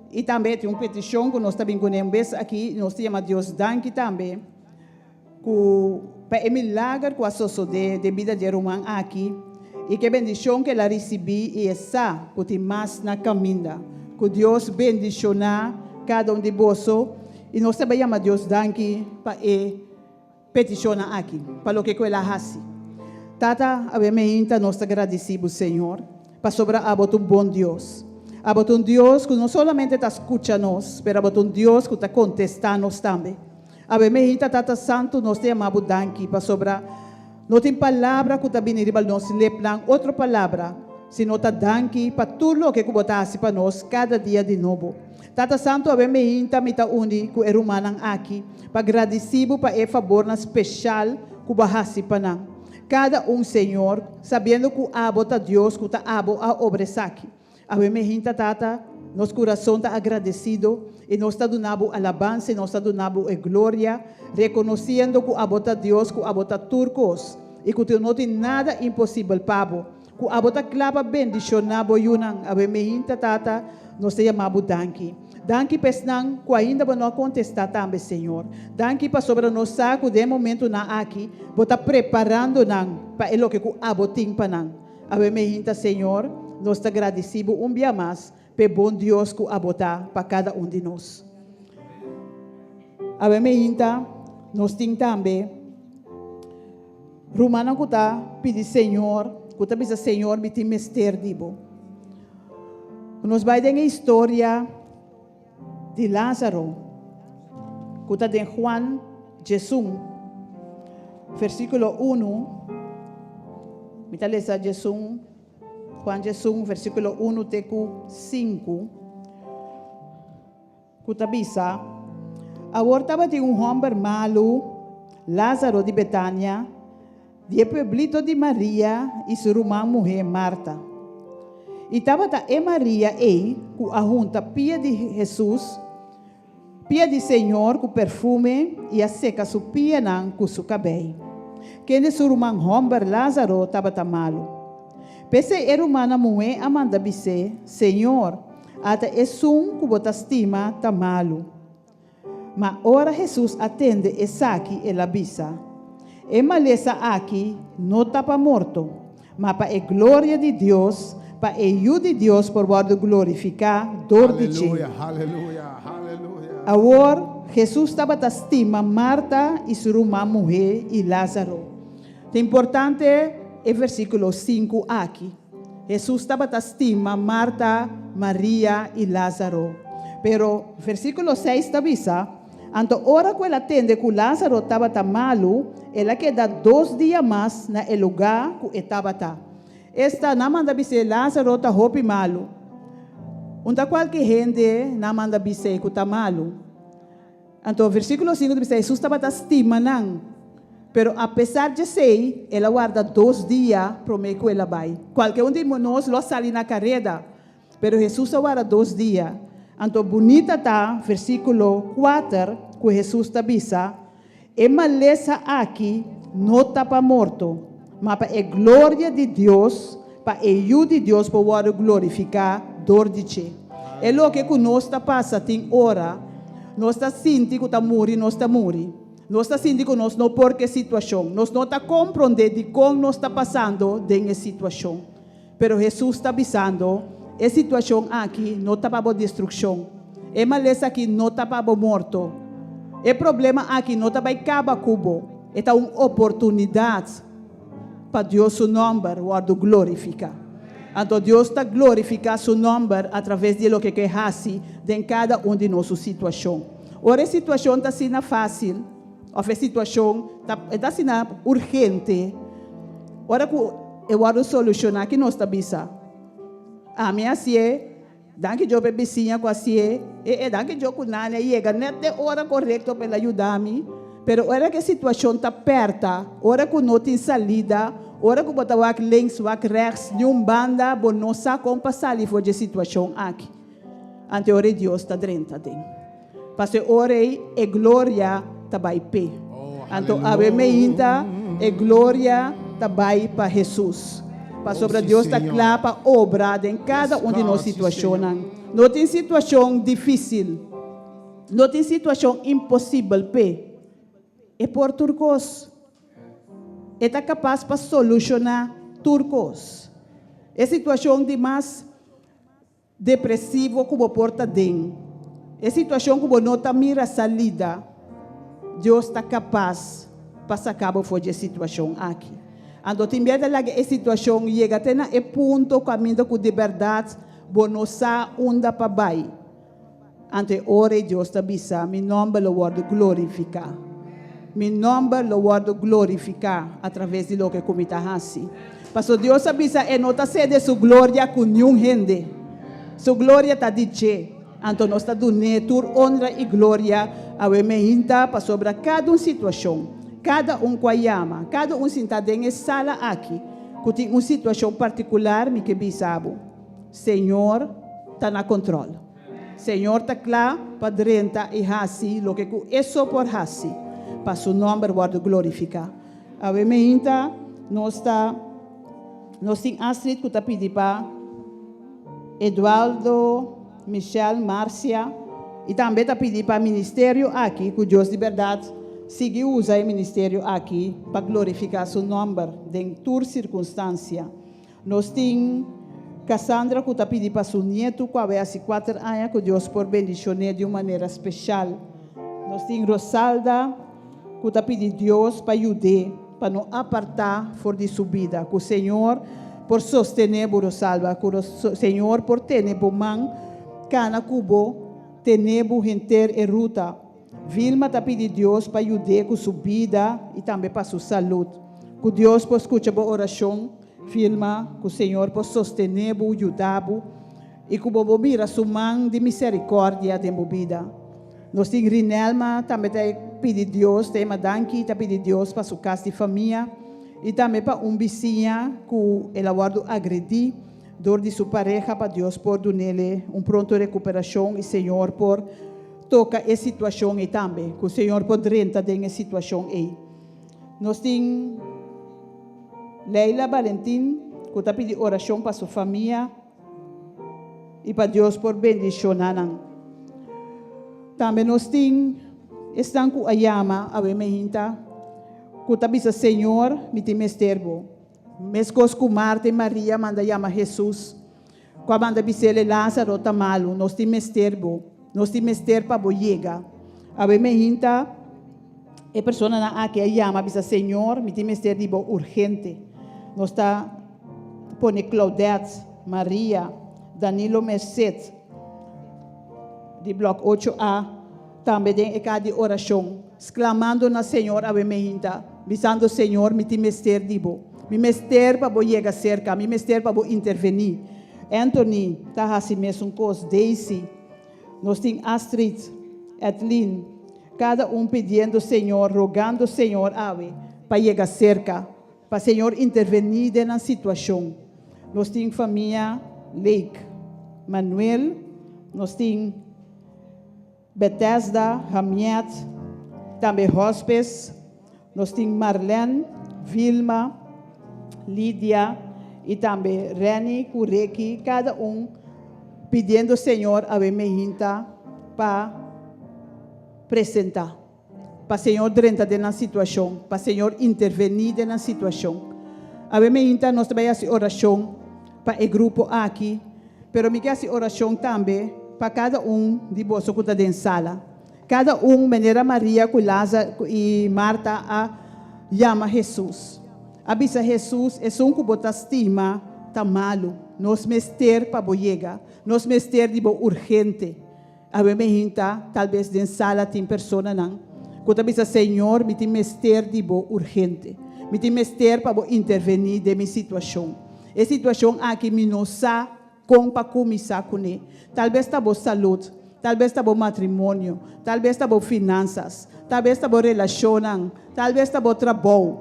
I tambe tin un petishon ku nos ta bin kuné un bes aki. Nos ta yama Dios danki tambe. Ku pa e milager ku a sosodé den bida di e ruman aki i ku e bendishon ku el a risibí i e sa ku tin mas na kaminda. Ku Dios bendishoná kada un di boso i nos ta bai yama Dios danki pa e petishonnan aki, pa loke ku el a hasi. Tata, awe meinta nos ta gradisí bo, Señor, pasobra abo ta un bon Dios. Abo ta un Dios ku no solamente ta skucha nos, pero abo ta un Dios ku ta kontestá nos tambe. Awe mehita Tata Santu nos ta yama bo danki pasobra no tin palabra ku ta bini riba nos lepnan otro palabra sino ta danki pa tur loke ku bo ta hasi pa nos kada dia di nobo. Tata Santu awe mehinta mi ta uni ku e rumannan aki pa gradisi bo pa e fabornan speshal ku bo a hasi pa nan kada un Señor sabiendo ku abo ta Dios ku ta abo a obra esaki. Awe mehinta, Tata, nos kurason ta agradesido i nos ta duna Bo alabansa i nos ta duna Bo e gloria, rekonosiendo ku Abo ta Dios, ku Abo ta tur kos i ku no tin nada imposibel pa Bo, ku Abo ta kla pa bendishoná Bo yunan. Awe mehinta, Tata, nos ta yama Bo danki. Danki pa esnan ku ainda Bo no a kontestá tambe, Señor. Danki pasobra nos sa ku den e momentunan aki Bo ta preparando nan pa e loke ku Abo tin pa nan. Awe meinta, Señor, nos ta gradisí Bo un bia mas p'e bon Dios ku Abo ta pa kada un di nos. Awe meinta, nos tin tambe rumannan ku ta pidi Señor, ku ta bisa, Señor, mi tin mester di Bo. Nos bai den e historia di Lázaro, ku ta den Juan djesun, versíkulo unu. Mi ta lesa djesun, Juan djesun, versíkulo unu te ku sinku, ku ta bisa, Awor tabatin un hòmber malu, Lázaro di Betania, Di e pueblito di Maria i su ruman muhé Marta. I tabata e Maria ei ku a hunta pia di Hesus, pia di Señor ku perfume i a seka su pianan ku su kabei, kende su ruman hòmber Lázaro tabata malu. P'esei e rumannan muhé a manda bis'é, Señor, ata esun ku bo ta stima ta malu. Ma ora Hesus a tende esaki, el a bisa, E malesa aki no ta pa morto, ma pa e gloria di Dios, pa e Yu di Dios por wòrdu glorifiká dor di dje. Aleluya, aleluya, aleluya. Awor, Hesus tabata stima Marta i su ruman muhé i Lázaro. Ta importante e versíkulo sinku aki. Hesus tabata stima Marta, Maria i Lázaro. Pero versíkulo seis ta bisa, Anto ora ku el a tende ku Lázaro tabata malu, el a keda dos dia mas na e lugá ku e tabata. Esta, nan manda bis'é, Lázaro ta hopi malu. Un ta kualke hende nan manda bis'é ku ta malu. Anto versíkulo sinku ta bisa, Hesus tabata stima nan, pero apesar djesei, el a warda dos dia promé ku el a bai. Kualke un di nos lo a sali na kareda, pero Hesus a warda dos dia. Anto bunita ta versíkulo kuater ku Hesus ta bisa, E malesa aki no ta pa morto, ma pa e gloria di Dios, pa e Yu di Dios por wòrdu glorifiká dor di dje. E loke ku nos ta pasa tin ora nos ta sinti ku ta muri nos ta muri. Nos ta sinti ku nos no por ku e situashon. Nos no ta komprondé dikon nos ta pasando den e situashon. Pero Hesus ta bisando, E situashon aki no ta pa bo destrukshon. E malesa aki no ta pa bo morto. E problema aki no ta bai kaba ku bo. E ta un oportunidat pa Dios su nòmber wòrdu glorifiká. Anto Dios ta glorifiká su nòmber atraves di e loke ku e hasi den kada un di nos su situashon. Ora e situashon ta asina fásil òf e situashon ta e ta asina urgente, ora ku e wòrdu solushoná, ki nos ta bisa? Ami a hasié, danki Dios pa e bisiña ku a hasié, e e danki Dios ku Nani a yega nèt den ora korekto pa el a yuda mi. Pero ora ku e situashon ta pèrta, ora ku no tin salida, ora ku bo ta wak links, wak rèks, niun banda bo no sa kon pa sali for di e situashon aki. Ante ora ei Dios ta drenta den. Pasobra e ora ei e gloria ta bai p'e. Anto awe meinta e gloria ta bai pa Hesus. Pasobra Dios ta kla pa obra den kada un di nos situashonnan. No tin situashon difísil. No tin situashon imposibel p'e. E por tur kos. E ta kapas pa solushoná tur kos. E situashon di mas Depresivo ku bo por ta den e situashon ku bo no ta mira salida, Dios ta kapas pa saka bo for di e situashon aki. Anto tin bia ta laga e situashon yega te na e punto kaminda ku di bèrdat bo no sa unda pa bai. Anto e ora ei Dios ta bisa, Mi nòmber lo wòrdu glorifiká. Mi nòmber lo wòrdu glorifiká atraves di loke ku mi ta hasi. Pasobra Dios a bisa e no ta sede su gloria ku niun hende. Su gloria ta di dje. Anto nos ta dun'é tur onra i gloria awe meinta pasobra kada un situashon, kada un ku a yama, kada un sintá den e sala aki ku tin un situashon partikular mi ke bisa bo, Señor ta na kontròl. Señor ta kla pa drenta i hasi loke ku E so por hasi pa Su nòmber wòrdu glorifiká. Awe meinta nos ta nos tin Astrid ku ta pidi pa Edualdo, Michelle, Marcia i tambe ta pidi pa ministerio aki ku Dios di bèrdat sigui usa e ministerio aki pa glorifiká Su nòmber den tur sirkunstansia. Nos tin Cassandra cu ta pidi pa su nietu cu awe haci cuater aña cu Dios por bendicion'é di un manera special. Nos tin Rosalda cu ta pidi Dios pa yud'é pa no aparta for di su bida. Cu Señor por sostené bo Rosalba, cu Señor por tene bo man, cana cu bo, tene bo henter e ruta. Vilma ta pidi Dios pa yud'é ku su bida i tambe pa su salud. Ku Dios por skucha bo orashon, Vilma, ku Señor por sostené bo, yuda bo i ku bo por mira su man di miserikòrdia den bo bida. Nos tin Rinelma tambe ta pidi Dios, ta yama danki, ta pidi Dios pa su kas di famia i tambe pa un bisiña ku el a wòrdu agredí dor di su pareha pa Dios por dun'ele un pronto rekuperashon i Señor por Toka e situashon ei tambe, ku Señor por drenta den e situashon ei. Nos tin Leila Balentin ku ta pidi orashon pa su famia i pa Dios por bendishoná nan. Tambe nos tin esnan ku a yama awe meinta ku ta bisa, Señor, mi tin mester bo. Meskos ku Marta i Maria manda yama Hesus. Ku a manda bis'el, Lázaro ta malu, nos tin mester bo, nos tin mester pa bo yega. Awe meinta e personanan aki a yama bisa, Señor, mi tin mester di bo urgente. Nos ta. pone Claudette, Maria, Danilo Merced di blòk ocho A tambe den e kaha di orashon, sklamando na Señor awe meinta, bisando, Señor, mi tin mester di bo. Mi mester pa bo yega serka, mi mester pa bo intervení. Anthony ta hasi mesun kos, Daisy, nos tin Astrid, Edlin, kada un pidiendo Señor, rogando Señor awe pa yega serka. Pa Señor intervení den nan situashon. Nos tin famia Lake, Manuel, nos tin Bethesda, Hamiet, tambe Hospes, nos tin Marlene, Vilma, Lydia y tambe Renny cu Ricky, cada un pidiendo Señor awe mehinta pa presenta. Pa Señor drenta den nan situashon, pa Señor intervení den nan situashon. Awe meinta nos ta bai hasi orashon pa e grupo aki, pero mi ke hasi orashon tambe pa kada un di boso ku ta den sala. Kada un, manera Maria ku Laza i Marta a yama Hesus, a bisa Hesus, Esun ku bo ta stima ta malu, nos mester pa bo yega, nos mester di bo urgente. Awe mi hinta, talbes den sala tin personanan ku ta bisa, Señor, mi tin mester di bo urgente. Mi tin mester pa bo intervení den mi situashon. E situashon aki mi no sa kon pa kuminsá kuné. Talbes ta bo salud, talbes ta bo matrimonio, talbes ta bo finansas, talbes ta bo relashonnan, talbes ta bo trabou.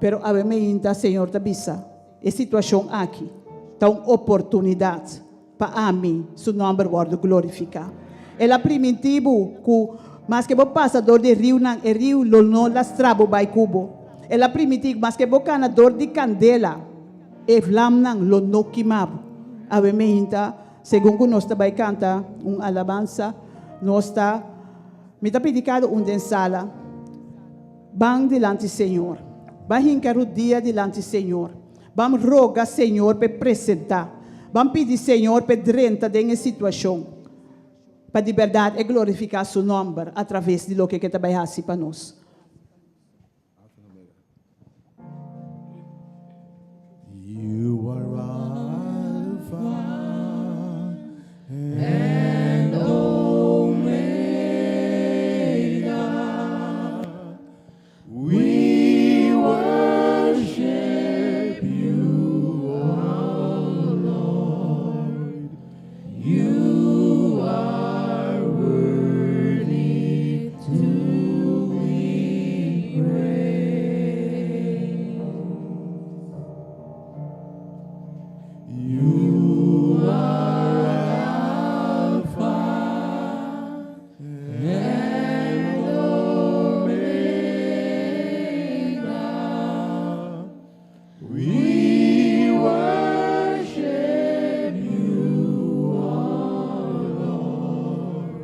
Pero awe mi hinta, Señor ta bisa, e situashon aki ta un oportunidat. Pa ami su nòmber wòrdu glorifiká. El a primintí bo ku maske bo pasa dor di riunan, e riu lo no lastra bo bai ku bo. El a primintí ku maske bo kana dor di kandela, e vlamnan lo no kima bo. Awe meinta, segun ku nos ta bai kanta un alabansa, nos ta, mi ta pidi kada un den sala, ban dilanti Señor. Ban hinka rudia dilanti Señor. Ban roga Señor p'e presentá. Ban pidi Señor p'e drenta den e situashon, pa di bèrdat e glorifiká Su nòmber atraves di loke ke ta bai hasi pa nos. You are Alpha and Omega. We worship you, O Lord. You are worthy to be praised. You are Alpha And Omega. We worship you, O Lord.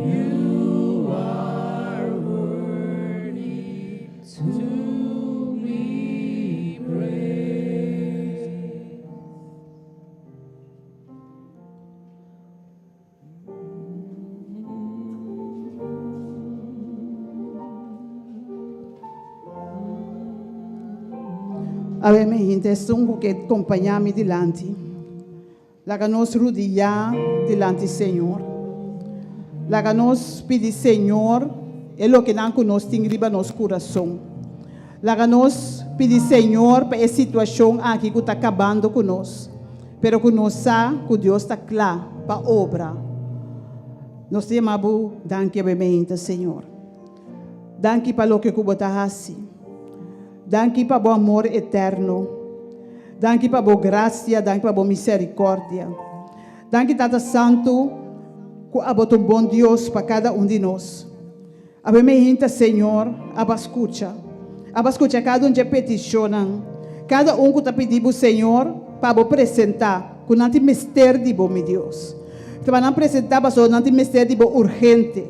You are worthy to be praised. Awe mi hende esun ku ke kompañá mi dilanti. Laga nos rudiyá dilanti Señor. Laga nos pidi Señor e lokenan ku nos tin riba nos kurason. Laga nos pidi Señor pa e situashon aki ku ta kabando ku nos. Pero ku nos sa ku Dios ta kla pa obra. Nos ta yama bo danki abemente, Señor. Danki pa loke ku bo ta hasi. Danki pa bo amor eterno. Danki pa bo grasia, danki pa bo misericordia. Danki Tata Santu ku abo ta un bon Dios pa kada un di nos. Awe mi hinta Señor, aba scucha. Aba scucha cada un dje peticionnan. Cada un cu ta pidi bo Señor pa bo presenta cu nan tin mester di bo, mi Dios. Ta pa nan presenta pasobra nan tin mester di bo urgente.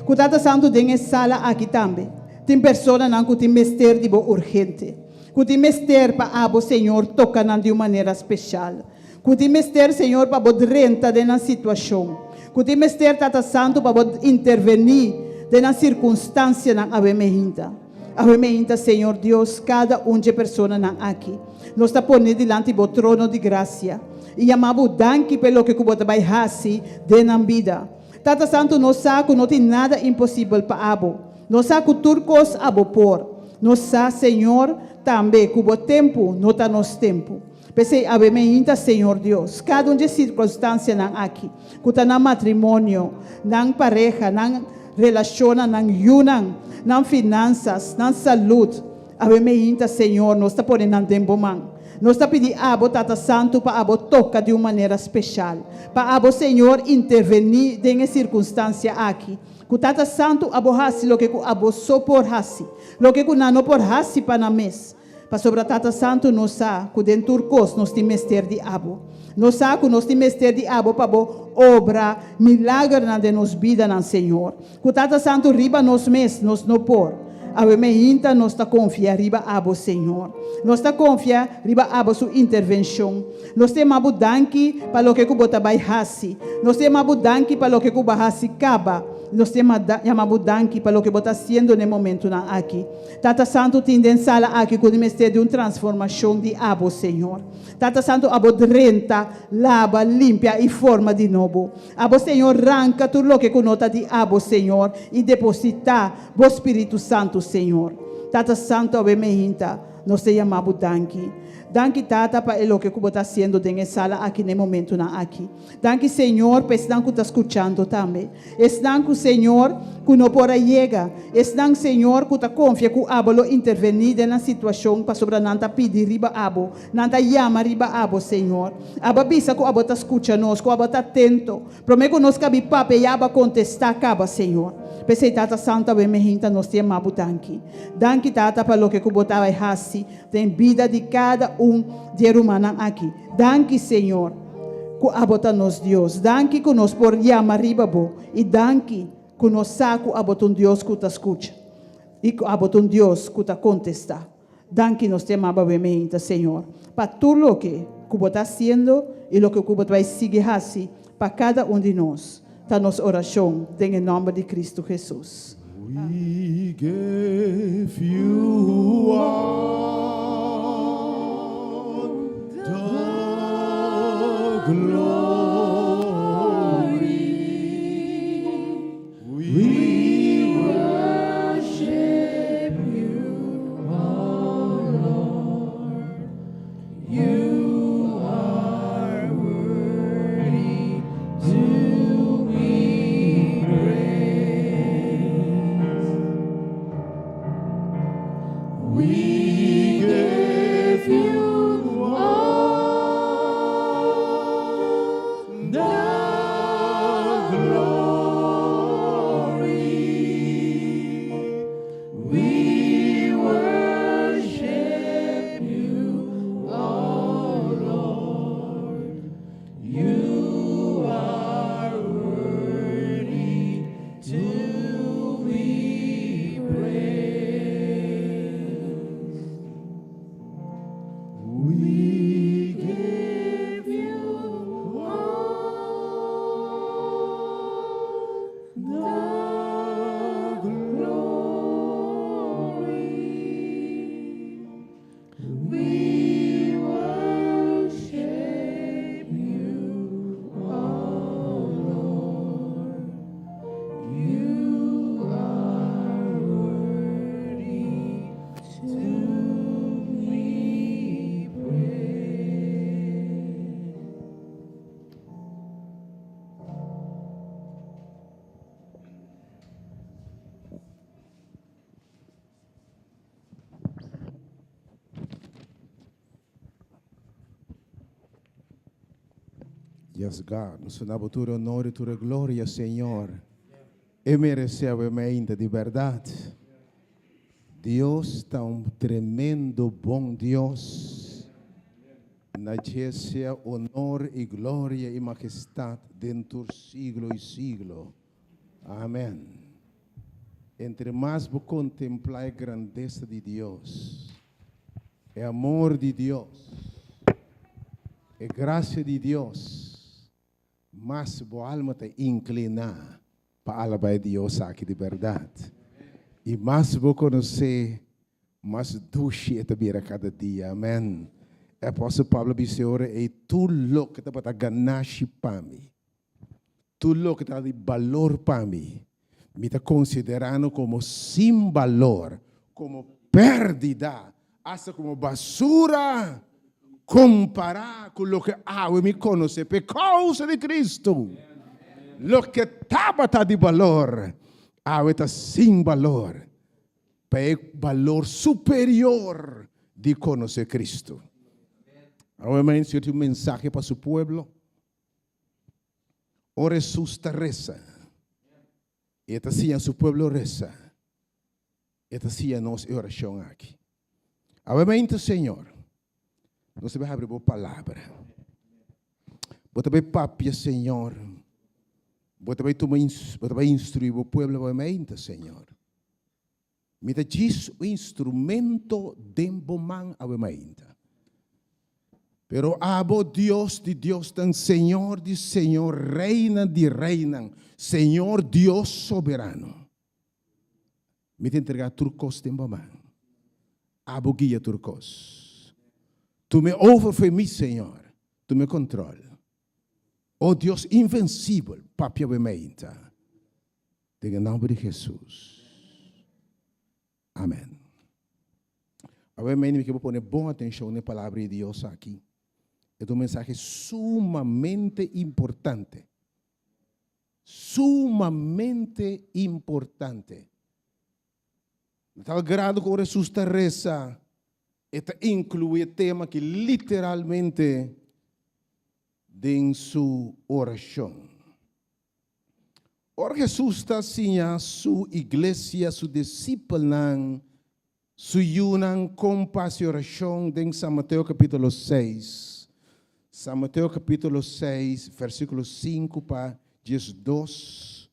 Cu Tata Santo den e sala aki tambe tin personanan cu tin mester di bo urgente. Cu tin mester pa abo Señor toca nan di un manera special. Cu tin mester, Señor, pa Bo drenta den nan situacion. Cu tin mester, Tata Santo, pa Bo interveni den nan circunstancianan awe meinta. Awe meinta, Señor Dios, cada un dje personanan aki. Nos ta pone dilanti bo trono di grasia i yama bo danki pa e loke ku bo ta bai hasi den nan bida. Tata Santu, nos sa ku no tin nada imposibel pa abo. Nos sa ku tur kos abo por. Nos sa, Señor, tambe ku bo tempu no ta nos tempu. P'esei awe meinta, Señor Dios, kada un dje sirkunstansianan aki, ku ta nan matrimonio, nan pareha, nan relashonnan, nan yunan, nan finansas, nan salud, awe meinta, Señor, nos ta pone nan den bo man. Nos ta pidi abo, Tata Santu, pa abo toka di un manera speshal. Pa abo, Señor, intervení den e sirkunstansia aki. Ku Tata Santu abo hasi loke ku abo so por hasi, loke ku nan no por hasi pa nan mes. Pasobra Tata Santu nos sa ku den tur kos nos tin mester di abo. Nos sa ku nos tin mester di abo pa bo obra milagernan den nos bidanan, Señor. Ku Tata Santu riba nos mes nos no por. Awe meinta nos ta konfia riba abo, Señor. Nos ta konfia riba abo su intervenshon. Nos ta yama bo danki pa loke ku bo ta bai hasi. Nos ta yama bo danki pa loke ku bo a hasi kaba. Nos ta yama bo danki pa loke bo ta hasiendo na e momentunan aki. Tata Santu tin den sala aki ku di mester di un transformashon di abo, Señor. Tata Santu, abo drenta, laba, limpia i forma di nobo. Abo, Señor, ranka tur loke ku no ta di abo, Señor, i depositá Bo Spiritu Santu, Señor. Tata Santu, awe meinta nos ta yama Bo danki. Danki, Tata, pa e loke ku Bo ta hasiendo den e sala aki na e momentunan aki. Danki Señor pa esnan ku ta skuchando tambe. Esnan ku Señor ku no por a yega. Esnan Señor ku ta konfia ku abo lo intervení den nan situashon pasobra nan ta pidi riba abo. Nan ta yama riba abo Señor. Abo a bisa ku abo ta skucha nos, ku abo ta atento. Promé ku nos kabi papia ya abo a kontestá kaba Señor. P'esei Tata Santu awe mehinta nos ta yama bo danki. Danki Tata pa loke ku bo ta bai hasi den bida di kada un di e rumannan aki. Danki Señor ku abo ta nos Dios. Danki ku nos por yama riba bo. I danki ku nos sa ku abo ta un Dios ku ta skucha i ku abo ta un Dios ku ta kontestá. Danki nos ta yama bo awe meinta Señor pa tur loke ku bo ta hasiendo i loke ku bo ta bai sigui hasi pa kada un di nos. Ta nos orashon den e nòmber di Kristu Hesus. We give you all the glory. We worship you, oh Lord. You are worthy to be praised. We give you all the glory. We worship you, oh Lord. You are worthy to be praised. We Give you all the glory. We worship you, oh Lord. You are worthy to be praised. Yes, God. Nos ta duna bo tur honor i tur e gloria, Señor. E meresé awe mainta di bèrdat. Dios ta un tremendo bon Dios. Na dje sea honor i gloria i majestat den tur siglo i siglo. Amen. Entre mas bo kontemplá e grandesa di Dios, e amor di Dios, e grasia di Dios, mas bo alma ta inkliná pa alabá e Dios aki di bèrdat. I mas bo konosé, mas dushi e ta bira kada dia. Amen. E apòstel Pablo a bisa e ora ei, Tur loke tabata ganashi pa mi, tur loke tabata di balor pa mi, mi ta konsiderá nan komo sin balor, komo pèrdida, asta komo basura, kompará ku loke awe mi konosé p'e kousa di Kristu. Loke tabata di balor, awe ta sin balor pa e balor superior di konosé Kristu. Awe Señor tin un mensahe pa su pueblo. Ora Hesus ta resa, i e ta siña su pueblo resa, e ta siña nos e orashon aki. Awe mainta, Señor, nos ta bai habri bo palabra. Bo ta bai papia, Señor. Bo ta bai tuma, bo ta bai instruí bo pueblo awe mainta, Señor. Mi ta djis un instrumento den bo man awe mainta. Pero abo, Dios di diosnan, Señor di señor, Reina di reinan, Señor Dios soberano, mi ta entregá tur kos den bo man. Abo guia tur kos. Tuma e over for mi, Señor. Tuma e control. O Dios invencibel, papia awe mainta. Den e nomber di Hesus. Amen. Awe mi ke bo pone bon atenshon na e palabra di Dios aki. E ta un mensahe sumamente importante. Sumamente importante. Na tal grado ku ora Hesus ta resa, e ta inkluí e tema aki literalmente den su orashon. Ora Hesus ta siña su iglesia, su disipelnan, su yunan kon pa hasi orashon den San Mateo kapítulo seis, San Mateo kapítulo seis, versíkulo sinku pa diesdos,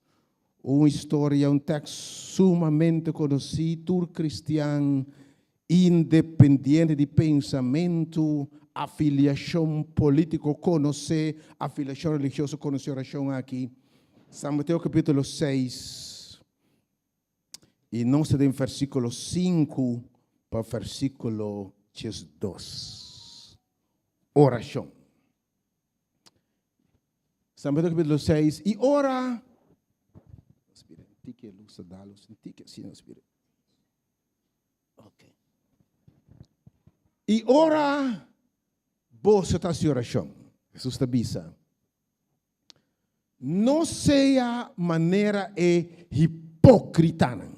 un historia, un tèks sumamente konosí, tur kristian Independiente di pensamentu, afiliashon polítiko konosé, afiliashon religioso konosé orashon aki. San Mateo kapítulo seis i nos ta den versíkulo sinku pa versíkulo diesdos. Orashon. San Mateo kapítulo seis i ora Tike lus ta dal lus, tike asina, Ok. I ora boso ta hasi orashon, Hesus ta bisa, no sea manera e hipókritanan.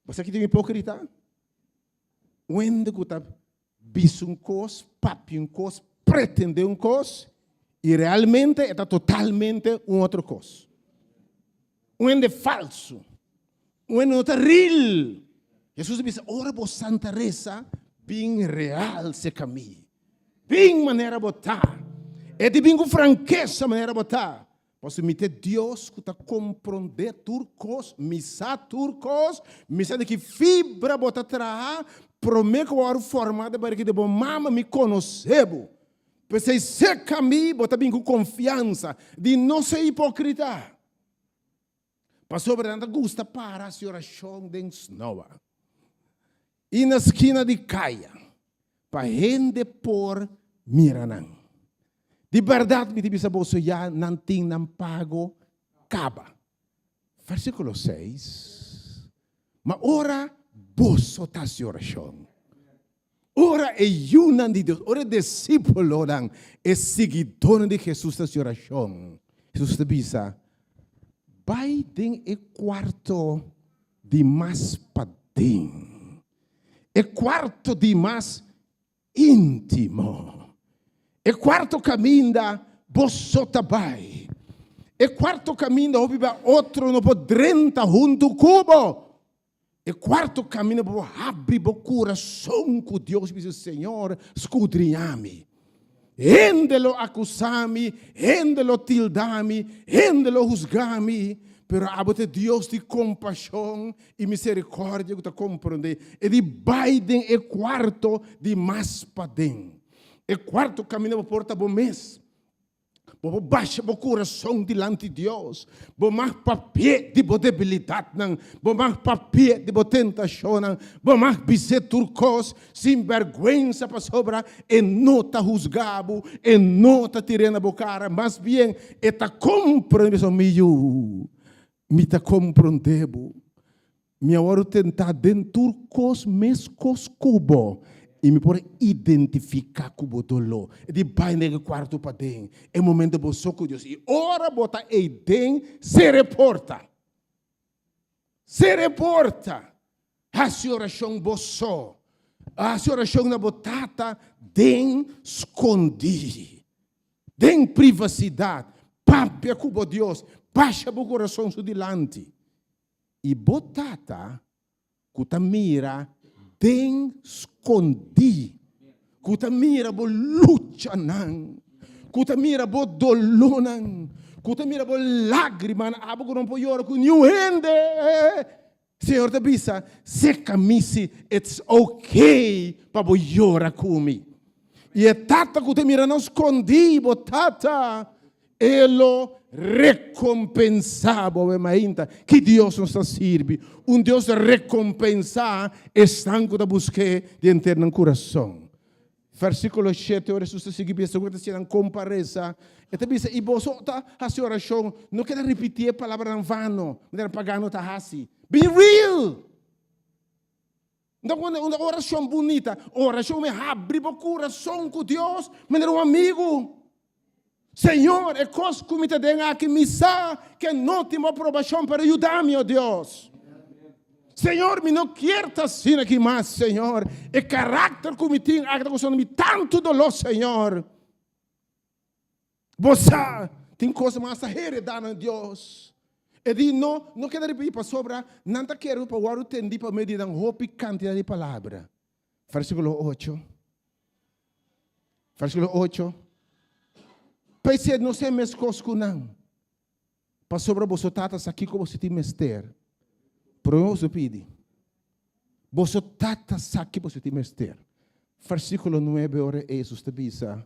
Bo sa ki ta un hipókrita? Un hende ku ta bisa un kos, papia un kos, pretendé un kos, i realmente e ta totalmente un otro kos. Un hende falsu, un hende no ta real. Hesus a bisa, ora bo santa resa, bin real serka mi. Bin manera bo ta. E di bin ku frankesa manera bo ta. Pasobra mi ta e Dios ku ta komprondé tur kos, mi sa tur kos, mi sa di ki fibra bo ta traha, promé ku bo wòrdu formá den barika di bo mama mi konosé bo. P'esei serka mi bo ta bin ku konfiansa di no ser hipókrita. Pasobra nan ta gusta para hasi orashon den snoa i na skina di kaya pa hende por mira nan. Di bèrdat mi ta bisa boso, ya nan tin nan pago kaba. Versíkulo seis, Ma ora boso ta hasi orashon, ora e yunan di Dios, ora e disípulonan, e siguidónan di Hesus ta hasi orashon, Hesus ta bisa, Bai den e kuarto di mas paden, e kuarto di mas íntimo. E kuarto kaminda bo so ta bai. E kuarto kaminda hopi bia otro no por drenta huntu ku bo. E kuarto kaminda bo por habri bo kurason ku Dios i bisa, Señor, skudriña mi. Hende lo akusá mi, hende lo tildá mi, hende lo husgá mi, pero abo ta e Dios di kompashon i miserikòrdia ku ta komprondé. E di bai den e kuarto di mas paden. E kuarto kaminda bo por ta bo mes. Bo por basha bo kurason dilanti Dios. Bo mag papia di bo debilidatnan. Bo mag papia di bo tentashonnan. Bo mag bis'é tur kos sin bèrgwensa pasobra e no ta husga bo, e no ta tir'é na bo kara. Mas bien, e ta komprendé bo. Mi yu, mi ta komprondé bo. Mi a wòrdu tentá den tur kos meskos ku bo, i mi por identifiká ku bo doló. E di bai na e kuarto paden, e momento bo so ku Dios, i ora bo ta ei den, sera e porta. Sera e porta. Hasi orashon bo so. Hasi orashon na bo Tata den skondí, den privasidat. Papia ku bo Dios, basha bo kurason su dilanti. I bo Tata ku ta mira den skondí, ku ta mira bo luchanan, ku ta mira bo dolónan, ku ta mira bo lágrimanan, abo ku no por yora ku niun hende, Señor ta bisa, Seka mi si, it's okay pa bo yora ku mi. I e Tata ku ta mira nan skondí, bo Tata, E lo rekompensá bo awe mainta. Ki Dios nos ta sirbi? Un Dios ta rekompensá esnan ku ta busk'é di henter nan kurason. Versíkulo shete, ora Hesus ta sigui bisa ku e ta hasi nan komparesa, e ta bisa, I boso ta hasi orashon, no keda ripití e palabranan vano, manera pagano ta hasi. Be real! No ta un orashon bunita, orashon mi habri bo kurason ku Dios manera un amigu. Señor, e kos ku mi ta den aki mi sa ke no tin bo aprobashon, pero yuda mi, o Dios. Señor, mi no kier ta asina aki mas, Señor. E karakter ku mi tin aki ta kosando mi tantu doló, Señor. Bo sa, tin kos mas ta heredá na Dios. E di, No, no keda ripití, pasobra nan ta kere pa wòrdu tendí pa medio di nan hopi kantidat di palabra. Versíkulo ocho. Versíkulo ocho. P'esei no sea meskos ku nan, pasobra boso Tata sa kiko boso tin mester promé boso pidi. Boso Tata sa ki boso tin mester. Versíkulo nuebe ora Hesus ta bisa,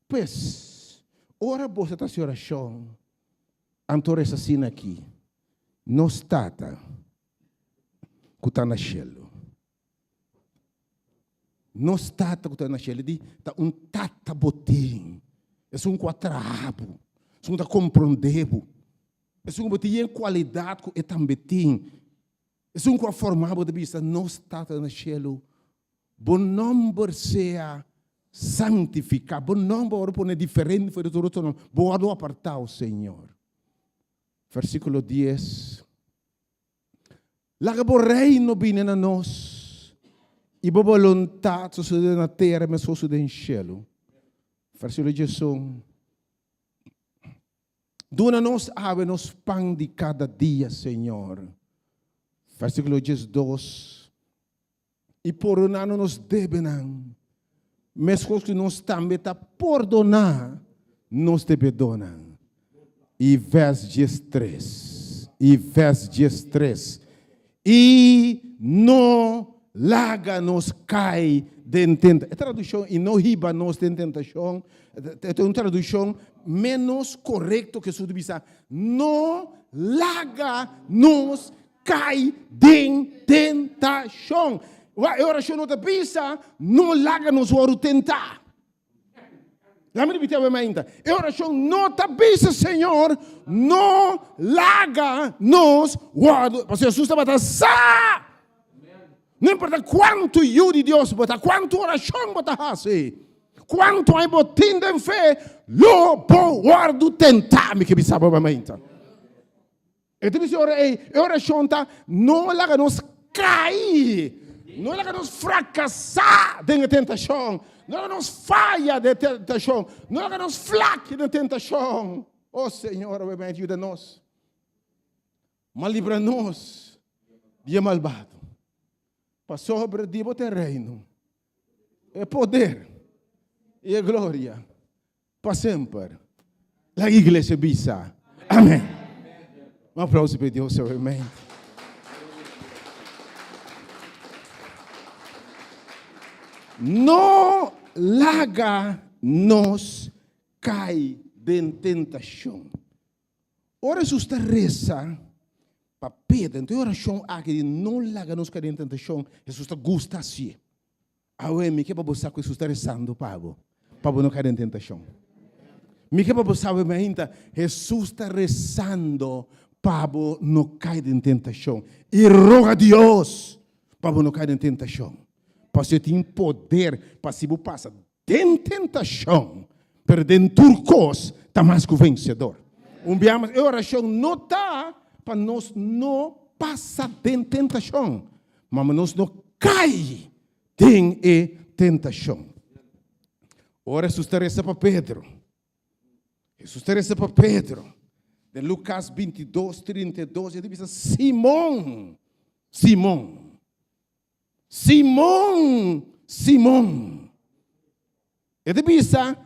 Pues, ora boso ta hasi orashon, anto resa asina aki, Nos Tata ku ta na shelu. Nos Tata ku ta na shelu di ta un Tata bo tin, esun ku a traha bo, esun ku ta komprondé bo, esun ku bo tin yen kualidat ku e tambe tin. Esun ku a forma bo ta bisa, Nos Tata na shelu, bo nòmber sea santifiká. Bo nòmber wòrdu pone diferente for di tur otro nòmber. Bo wòrdu apartá, o Señor. Versíkulo dies, Laga bo reino bini na nos, i bo boluntat sosodé na tera meskos ku den shelu. Versíkulo diesun, Duna nos awe nos pan di kada dia, Señor. Versíkulo diesdos, I pordoná nos debenan, meskos ku nos tambe ta pordoná nos debedónan. I vèrs diestres, i vèrs diestres, I no laga nos kai den tenta. E tradukshon i no hiba nos den tentashon ta un tradukshon ménos korekto ku esun di bisa no laga nos kai den tentashon. Wak, e orashon no ta bisa no laga nos wòrdu tentá. Laat mi repiti awe mainta. E orashon no ta bisa Señor, no laga nos wòrdu. Pasobra Hesus tabata sa. No importa kuantu yu di Dios bo ta, kuantu orashon bo ta hasi, kuantu aña bo tin den fe, lo bo wòrdu tentá. Mi ke bisa bo awe mainta. E ta bisa ora ei, e orashon ta, no laga nos kai, no laga nos frakasá den e tentashon, no laga nos faya den e tentashon, no laga nos flak den e tentashon. O Señor, awe mei yuda nos, ma libra nos di e malbado. Pasobra di bo ta e reino, e poder i e gloria. Pa semper. Laga iglesia bisa, Amen. Un aplauso pa Dios obviamente. No laga nos kai den tentashon. Ora Hesus ta resa pa Pedro, anto e orashon aki di no laga nos kai den tentashon, Hesus ta gusta hasié. Awe mi ke pa bo sa ku Hesus ta resando pa bo, pa bo no kai den tentashon. Mi ke pa bo sa awe mainta, Hesus ta resando pa bo no kai den tentashon. I roga Dios pa bo no kai den tentashon. Pasobra e tin poder pa si bo pasa den tentashon, pero den tur kos ta mas ku vensedor. Un bia mas, e orashon no ta pa nos no pasa den tentashon, Ma nos no kai den e tentashon. Ora Hesus ta resa pa Pedro, Hesus ta resa pa Pedro, den Lukas 22, 32, e ta bisa, Simon, Simon, Simon, Simon. E ta bisa,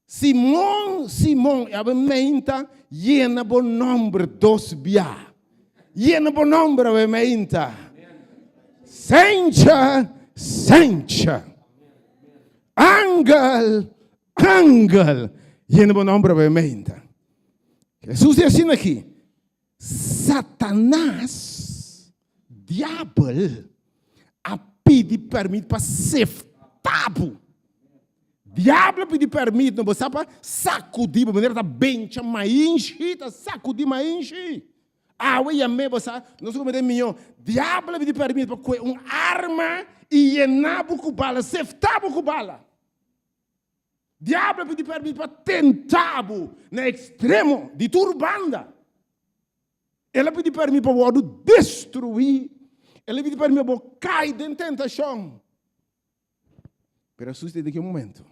Simon, Simon, e awe meinta yena bo nomber dos bia. Yena bo nomber awe meinta. Sencha, Sencha. Angel, Angel. Yena bo nomber awe meinta. Jesus di asina aki, Satanas, diabel, a pidi permit pa sefta bo. Diabel a pidi permit, no bo sa pa sakudi bo, manera ta bencha mainshi, ta sakudi mainshi. Awe yam'é bo sa, nos a komete mihó. Diabel a pidi permit pa kue un arma i yena bo ku bala, sefta bo ku bala. Diablo a pidi permit pa tenta bo na ekstremo di tur banda. El a pidi permit pa wòrdu destruí. El a pidi permit pa bo kai den tentashon. Pero a sucede den ki momento?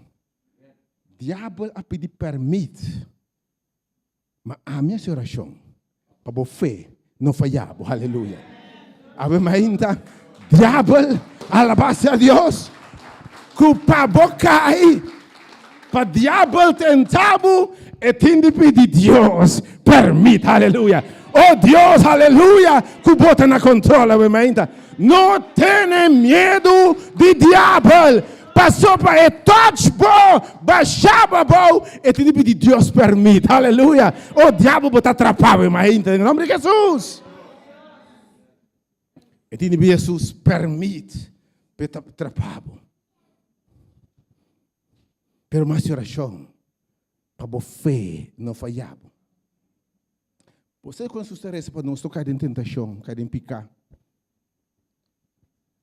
Diabel a pidi permit. Ma ami hasi orashon pa bo fe no faya bo. Aleluya. Awe mainta, diabel, alabá sea Dios, ku pa bo kai, pa diabel tenta bo, e tin di pidi Dios permit. Aleluya. Oh Dios, aleluya, ku bo ta na kontrol awe mainta. No tene miedu di diabel, paso pa e touch bo, basha bo abou, e tin di pidi Dios permit. Aleluya. Oh diabel, bo ta atrapá awe mainta den nomber di Jesus. E tin di pidi Jesus permit pa e ta atrapá bo. Pero mas orashon pa bo fe no faya bo. Bo sa kon Hesus ta resa pa nos no kai den tentashon, kai den piká?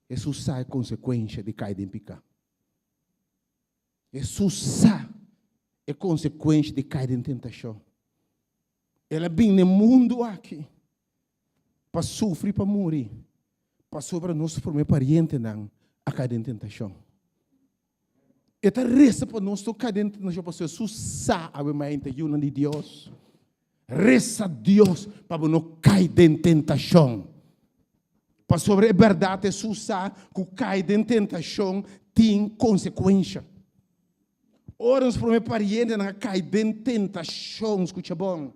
Hesus sa e konsekuensha di kai den piká. Hesus sa e konsekuensha di kai den tentashon. El a bin na e mundu aki pa sufri, pa muri, pasobra nos promé parientenan a kai den tentashon. E ta resa pa nos no kai den tentashon, pasobra Hesus sa awe mainta yunan di Dios. Resa Dios pa bo no kai den tentashon. Pasobra e bèrdat Hesus sa ku kai den tentashon tin konsekuensha. Ora nos promé parientenan a kai den tentashon, skucha bon,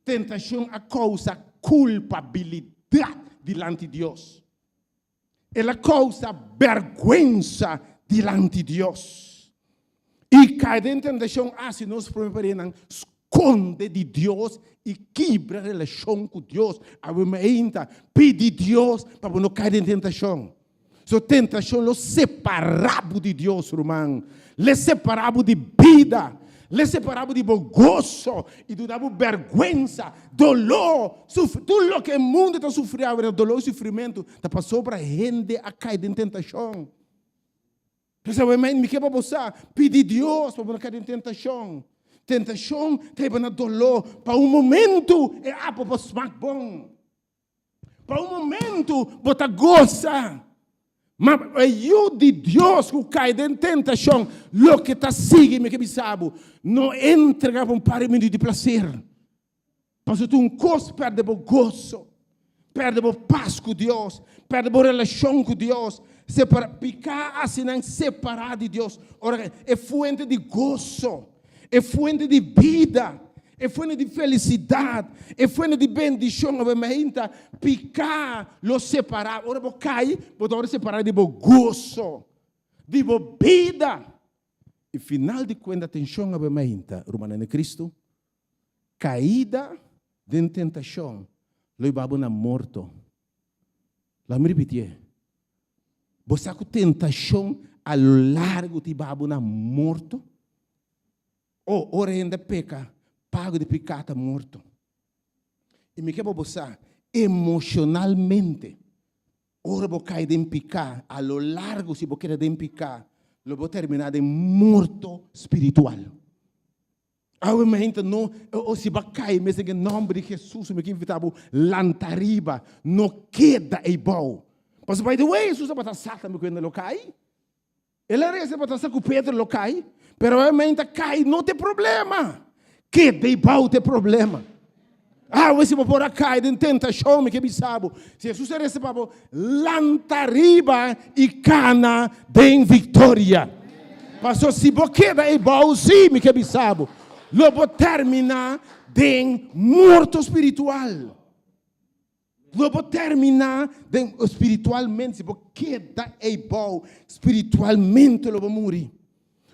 tentashon a kousa kulpabilidat dilanti Dios. El a kousa bèrgwensa dilanti Dios. I kai den tentashon hasi nos promé parenan skonde di Dios i kibra relashon ku Dios. Awe mainta, pidi Dios pa bo no kai den tentashon. So tentashon lo separá bo di Dios, ruman. Lo separá bo di bida. Lo separá bo di bo goso i duna bo bèrgwensa, doló, sufri. Tur loke e mundu ta sufri awe, doló i sufrimentu, ta pasobra hende a kai den tentashon. P'esei awe mi ke pa bo sa, pidi Dios pa bo no kai den tentashon. Tentashon ta hiba na doló. Pa un momentu e apo por smak bon. Pa un momentu bo ta gosa. Ma e yu di Dios ku kai den tentashon, loke ta sigui, mi ke bisa bo, no entrega pa un par di minuut di plaser. Pasobra tur un kos pèrdè bo goso, pèrdè bo pas ku Dios, pèrdè bo relashon ku Dios. Separa, piká hasi nan separá di Dios. Ora e fuente di goso, e fuente di bida, e fuente di felisidat, e fuente di bendishon, awe mainta piká lo separá. Ora bo kai, bo ta wòrdu separá di bo goso, di bo bida. I final di kuenta atenshon awe mainta, rumannan di Kristu, kaida den tentashon lo hiba bo na morto. Laga mi ripitié, bo sa ku tentashon a lo largu ta hiba bo na morto? O, ora hende peka, pago di piká ta morto. I mi ke pa bo sa, emoshonalmente, Ora bo kai den piká, a lo largo si bo keda den piká, lo bo terminá den morto spiritual. Awe mi hende no, o si bo a kai mes den e nòmber di Hesus, mi ke invitá bo lanta riba, no keda eibou. Pasobra by the way, Hesus tabata sa tambe ku hende lo kai. El a resa pa ta sa ku Pedro lo kai, pero awe mainta kai no ta e problema. Keda i bou ta e problema. Awe si bo por a kai den tentashon, mi ke bisa bo, si Hesus a resa pa bo, lanta riba i kana den viktoria. Paso si bo keda ei bou, si, mi ke bisa bo, lo bo terminá den morto spiritual. Lo bo terminá den spiritualmente, si bo keda eibou spiritualmente lo bo muri.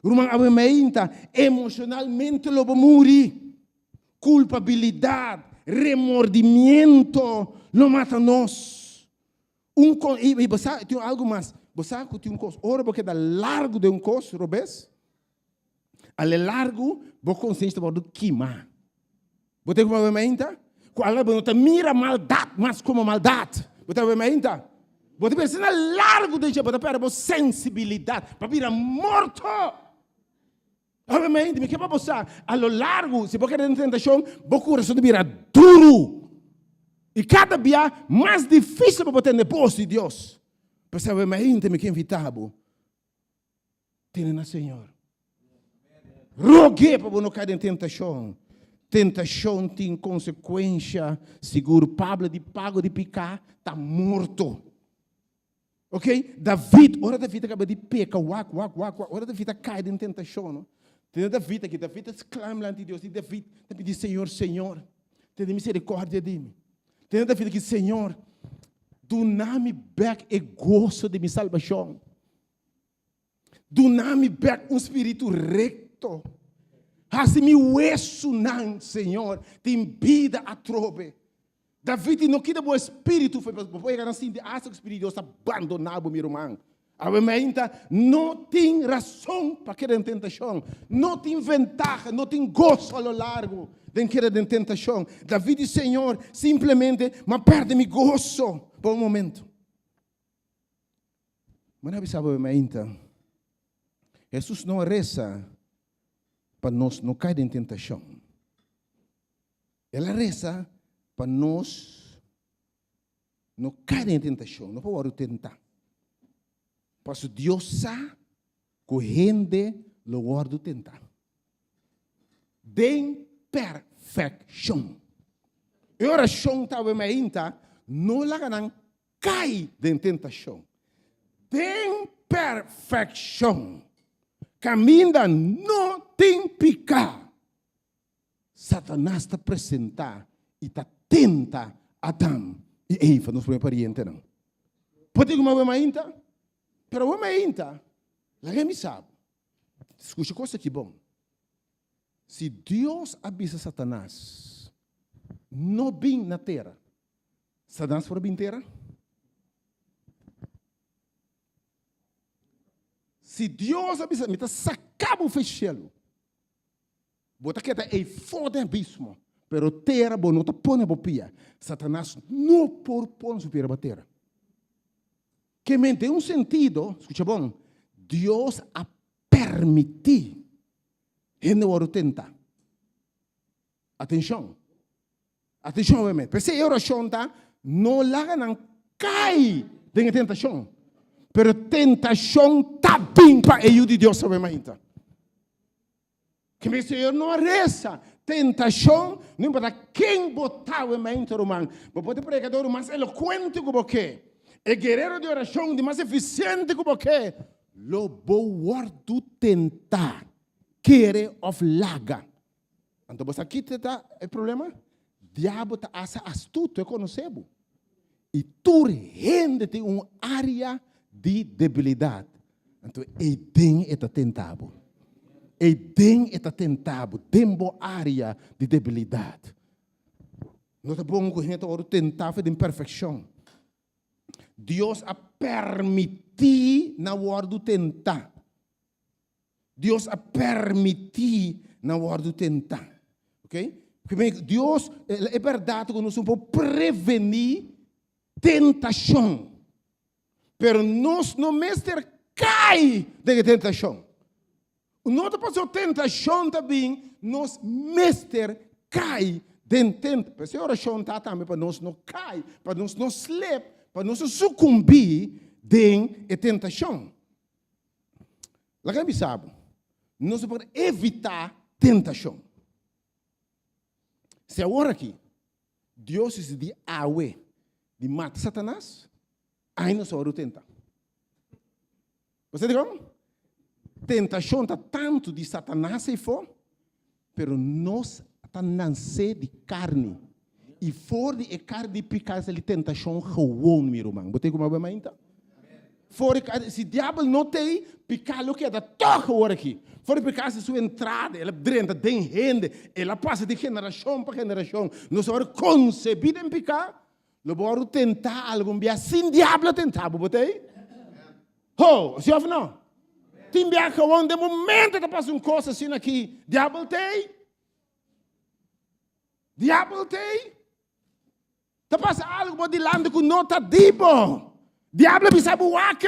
Ruman awe meinta, emocionalmente lo bo muri. Culpabilidad, remordimiento lo mata nos. Un ko, i, i bo sa, tin algo mas, bo sa ku tin un kos, ora bo keda largu den un kos robes, A le largu bo konsensia ta wòrdu kimá. Bo ta kuma mainta? Ku ala bo no ta mira maldat mas komo maldat. Bo ta mainta? Bo ta bira asina largu den dje, bo ta pèrdè bo sensibilidat pa bira morto. Awe mainta, mi ke pa bo sa, a lo largu, si bo keda den tentashon, bo kurason ta bira duru. I kada bia mas difísil pa bo tende bos di Dios. P'esei awe mainta mi ke invitá bo. Tene na Señor. Rogu'é pa bo no kai den tentashon. Tentashon tin konsekuensha sigur. Pablo di pago di piká ta morto. Ok, David, ora David a kaba di peka, wak, wak, wak, wak, ora David a kai den tentashon, no? Tene David aki, David a sklam lanti Dios, di David ta pidi Señor, Señor, tene miserikordia di mi. Tene David aki, Señor, duna mi bek e goso di mi salbashon. Duna mi bek un spiritu rekto. Hasi mi wesunan, Señor, tin bida atrobe. David di, No kita bo espiritu fo'i bo. Bo por yega na sinti asta ku spiritu di Dios ta bandoná bo, mi ruman. Awe mainta no tin rason pa keda den tentashon. No tin ventaha, no tin goso a lo largu den keda den tentashon. David di, Señor, simplemente m'a pèrdè mi goso pa un momento. Mi a bisa bo mainta, Hesus no a resa pa nos no kai den tentashon. El a resa pa nos no kai den tentashon, no pa wòrdu tentá. Pasobra Dios sa ku hende lo wòrdu tentá. Den perfekshon. E orashon ta awe mainta, no laga nan Kai den tentashon. Den perfekshon, kaminda no tin piká, Satanas ta presentá i ta tenta Adam i Eva, nos promé parientenan. Por tin kuma awe mainta? Pero awe mainta, laga mi sa bo, skucha kos aki bon. Si Dios a bisa Satanas, No bin na tera, Satanas por a bin tera? Si Dios a bisa, mi ta saca bo fe shelu, bo ta keda ei for den abismo, pero tera bo no ta pone bo pia. Satanas no por pone su pia riba tera. Ke men den un sentido, skucha bon, Dios a permití hende wòrdu tentá. Atenshon. Atenshon awe mes. P'esei e orashon ta, no laga nan kai den e tentashon. Pero tentashon ta bin pa e yu di Dios awe mainta. Ke mi Señor no a resa. Tentashon, no importa ken bo ta awe mainta, ruman. Bo por ta e predikador mas elokuente ku bo ke. E guerero di orashon di mas efisiente ku bo ke. Lo bo wòrdu tentá. Kere òf laga. Anto bo sa kiko ta e problema? Diabel ta asa astuto, e konosé bo. I tur hende tin un área di debilidat. Anto ei den e ta tenta bo. Ei den e ta tenta bo, den bo área di debilidat. No ta bon ku hende ta wòrdu tentá for den perfekshon. Dios a permití nan wòrdu tentá. Dios a permití nan wòrdu tentá. Ok? Dios, e bèrdat ku nos no por prevení tentashon. Pero nos no mester kai den e tentashon. No ta pasobra tentashon ta bin, nos mester kai den tentashon. P'esei orashon ta tambe pa nos no kai, pa nos no slep, pa nos no sukumbí den e tentashon. Laga mi bisa bo, nos no por evitá tentashon. Si awor aki Dios disidí awe di mata Satanas, ai nos a wòrdu tentá. Bo sa dikon? Tentashon ta tantu di Satanas eifó, pero nos ta nansé di karni. I for di e karni di piká sali tentashon gewon, mi ruman. Bo tin ku mab'e mainta? For di karni, si diabel no t'ei, piká lo keda tòg awor aki. For di piká hasi su entrada, el a drenta den hende, el a pasa di generashon pa generashon. Nos a wòrdu konsebí den piká, Lo bo wòrdu tentá algun bia sin diablo tentá bo, bo ta ei? Ho, si òf no? Tin bia gewoon den momento ta pasa un kos asina aki, diabel ta ei? Diabel ta ei? Ta pasa algu bo dilanti ku no ta di bo. Diablo a bisa bo wak.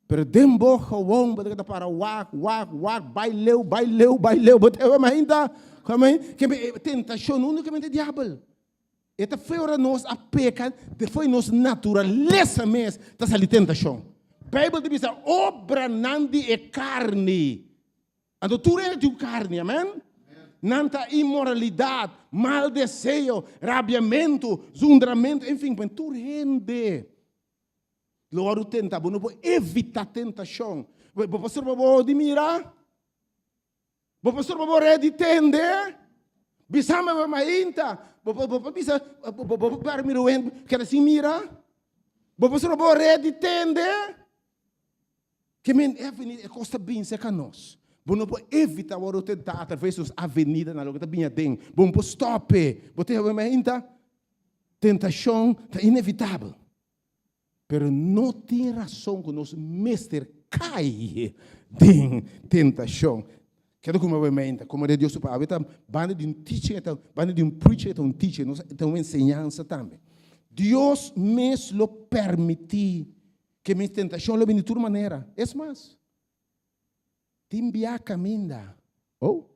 Pero den bo gewoon bo ta keda para wak, wak, wak, bai leu, bai leu, bai leu. Bo ta ei ainda? Keme tentashon únikamente diabel. E ta foi ora nos a peka, te foi nos naturalesa mes ta sali tentashon. Beibel ta bisa obranan di e karni. Anto tur hende tin un karni, amen? Nan ta inmoralidat, mal deseo, rabiamentu, zundramentu, enfin, tur hende lo wòrdu tenta. Bo no por evita tentashon. Bo pastor bo por di mira. Bo pastor bo por di tende. Bisa mi bo mainta. Bo bo por bisa bo bo por para mira un keda sin mira. Bo pastor bo por di tende. Ke men e avenida e kos ta bin serka nos. Bo no por evita wòrdu tentá atraves nos avenida na loke ta bin aden. Bo no por stòp e. Bo ta haber mainta? Tentashon ta inevitabel. Pero no tin rason ku nos mester kai den tentashon. Keda ku mi awe meinta, komo de Dios su Palabra ta banda di un teaching, ta banda di un preaching, ta un teaching, nos ta un enseñansa tambe. Dios mes lo permití ke mi tentashon lo bini di tur manera. Es mas, tin bia kaminda, oh,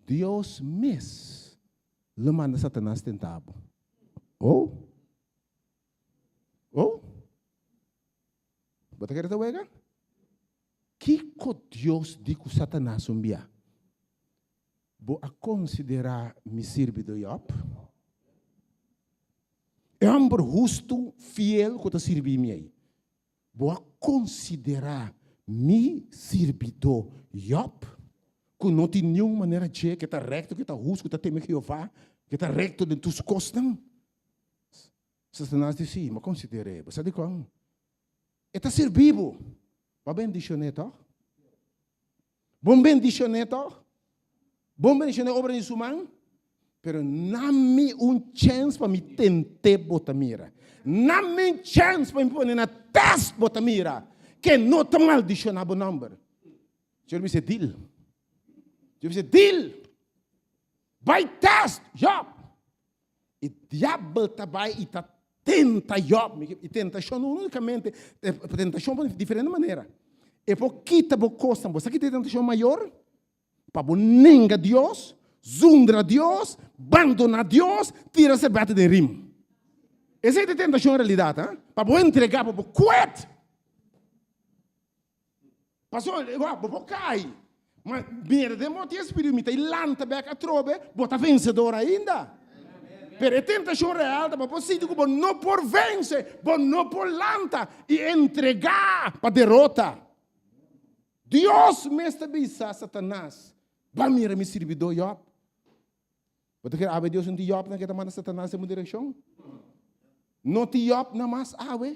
Dios mes lo manda Satanas tenta bo. Oh. Oh. Bo ta kere ta wega? Kiko Dios di ku Satanas un bia? Bo a konsiderá mi sirbidó Job? E hòmber hustu, fiel ku ta sirbi mi ei. Bo a konsiderá mi sirbidó Yòb, ku no tin niun manera dje, ku e ta rekto, ku e ta hustu, ku e ta teme Jehová, ku e ta rekto den tur su kosnan? Satanas di, Sí, mi a konsider'é. Bo sa dikon? E ta sirbi bo. Bo a bendishon'é tòg? Bon bendishoné tòg? Bon bendishoné obra di su man? Pero na mi un chèns pa mi tent'é bo ta mira. Na mi un chèns pa mi pone na tèst bo ta mira ke no ta maldishoná bo nòmber. Señor bisa deal. Señor bisa deal. Bai tèst Jòb. E diabel ta bai i ta tenta Job. I tentashon no únikamente, tentashon por diferente manera. E por kita bo kosnan. Bo sa kita e tentashon mayor? Pa bo nenga Dios, zundra Dios, bandoná Dios, tira serbete den rim. Esei ta e tentashon en realidat, ha? Pa bo entregá, pa bo kuet. Pasobra, wak, bo por kai, ma mira den bo tin e spiritu, mi ta i lanta bek atrobe, bo ta vensedor ainda. Pero e tentashon real ta pa bo sinti ku bo no por vense, bo no por lanta i entregá pa derota. Dios mes ta bisa Satanas, Ban mira mi sirbidó Jòb. Bo ta kere awe Dios no tin Jòbnan ke ta manda Satanas den bo direkshon? No tin Jòbnan mas awe?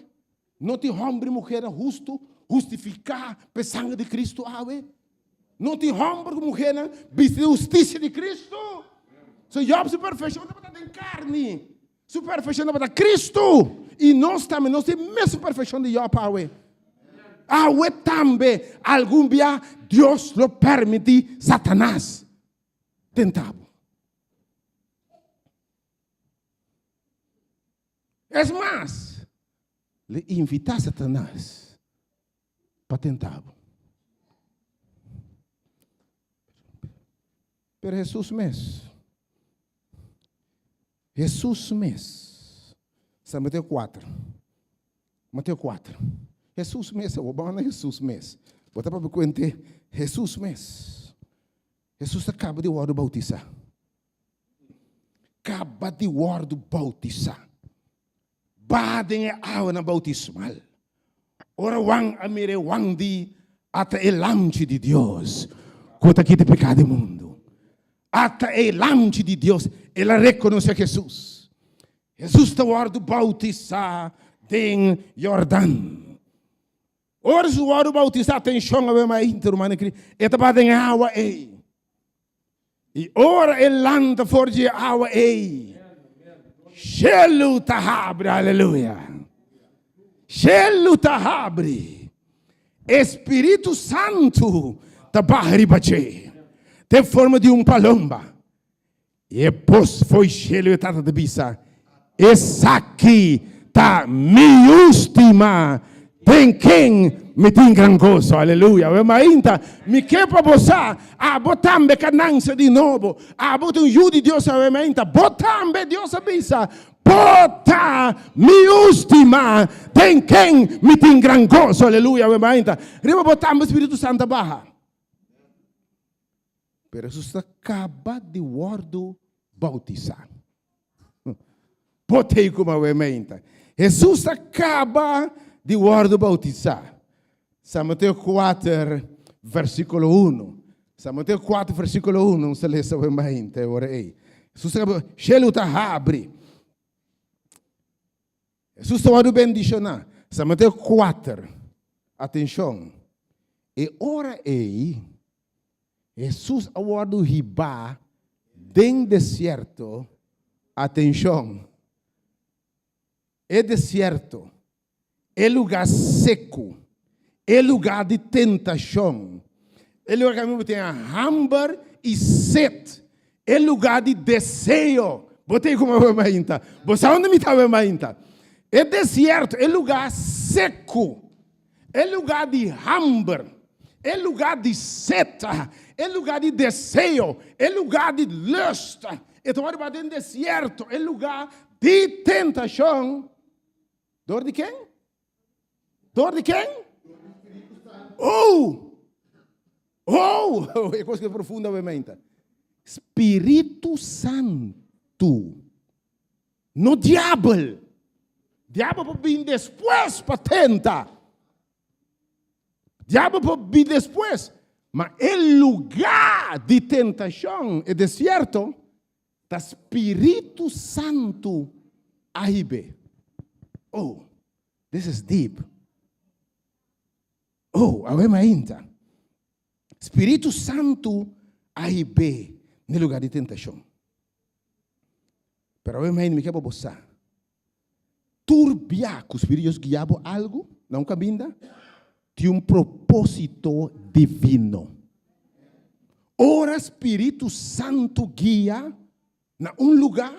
No tin hòmber i muhernan hustu, hustifiká pa e sanger di Kristu awe? No tin hòmber ku muhénan bisti di hustisia di Kristu. So Jòb su perfekshon tabata den karni. Su perfekshon tabata Kristu. I nos tambe, nos tin mesun perfekshon di Jòb awe. Awe tambe, algun bia Dios lo permití Satanas tenta bo. Es mas, le invitá Satanas pa tenta bo. Pero Hesus mes, Hesus mes, San Mateo 4, Mateo 4, Hesus mes, bo banda Hesus mes, bo ta papia kuente Hesus mes. Hesus a kaba di wòrdu boutisá. Kaba di wòrdu boutisá. Baha den e awanan boutismal. Ora Juan a mira e Juan di, Ata e Lamchi di Dios ku ta kita piká di mundu. Ata e Lamchi di Dios. El a rekonosé Hesus. Hesus ta wòrdu boutisá den Yordan. Ora su wòrdu boutisá, atenshon awe mainta, ruman di Kristu, e ta baha den e awa ei. I ora e lanta for di e awa ei, shelu ta habri, aleluya. Shelu ta habri. E Spiritu Santu ta baha riba dje den forma di un palomba. I e bos fo'i shelu e Tata ta bisa, Esaki ta mi Yu stimá, den ken mi tin gran goso. Aleluya! Awe mainta mi ke pa bo sa, abo tambe ka nanse di nobo. Abo ta un yu di Dios awe mainta. Bo tambe, Dios a bisa, bo ta mi Yu stimá, den ken mi tin gran goso. Aleluya! Awe mainta riba bo tambe Spiritu Santu a baha. Pero Hesus ta kaba di wòrdu boutisá. Bo tei kuma awe meinta. Hesus a kaba di wòrdu boutisá. San Mateo 4, versíkulo 1. San Mateo 4, versíkulo 1, nos ta lesa awe mainta e ora ei. Hesus a kaba, shelu ta habri. Hesus ta wòrdu bendishoná. San Mateo 4, atenshon. E ora ei, Hesus a wòrdu hibá den desierto, atenshon, e desierto, e lugá seku, e lugá di tentashon, e lugá kaminda bo tin hamber i set, e lugá di deseo. Bo tin kuma awe mainta? Bo sa unda mi ta awe mainta? E desierto, e lugá seku. E lugá di hamber, e lugá di set, e lugá di deseo, e lugá di lust, e ta wòrdu den desierto, e lugá di tentashon. Dor di ken? Dor di ken? Oh! Oh! E kos ke profundo obviamente. Spiritu Santu. No diabel. Diabel por bin despues pa tenta. Diabel por bin despues. Ma e lugá di tentashon, e desierto, ta Spiritu Santu a hib'é. Oh, this is deep. Oh, awe mainta. Spiritu Santu a hib'é n'e lugá di tentashon. Pero awe mainta mi ke pa bo sa, tur bia ku Spiritu Dios guia bo algu na un kaminda, tin un propósito divino. Ora Spiritu Santu guia Na un lugá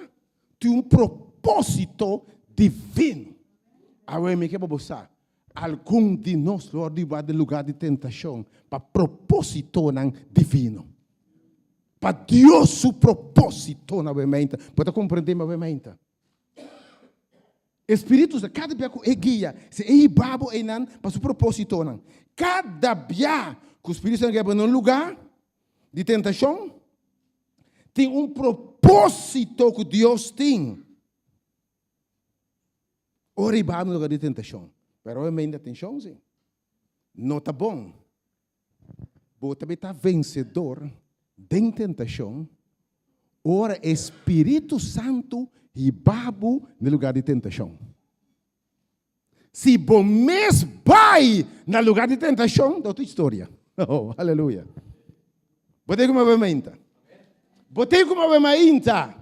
tin un propósito divino. Awe mi ke pa bo sa, algun di nos lo ariba den lugá di tentashon pa propósitonan divino. Pa Dios su propósitonan awe meinta. Bo ta komprendé mi awe meinta? E Spiritu sa kada bia ku e guia, si e hiba bo einan pa su propósitonan. Kada bia ku Spiritu Santu guia bo na un lugá di tentashon, Tin un propósito ku Dios tin. Ora i baha na lugar di tentashon. Pero ora mende atenshon si. No ta bon. Bo ta ta vensedor den tentashon ora e Spiritu Santu hiba bo na lugar di tentashon. Si bo mes bai na lugar di tentashon, ta otro historia. Oh, aleluya. Bo tin ku awe mainta. Bo tin ku awe mainta.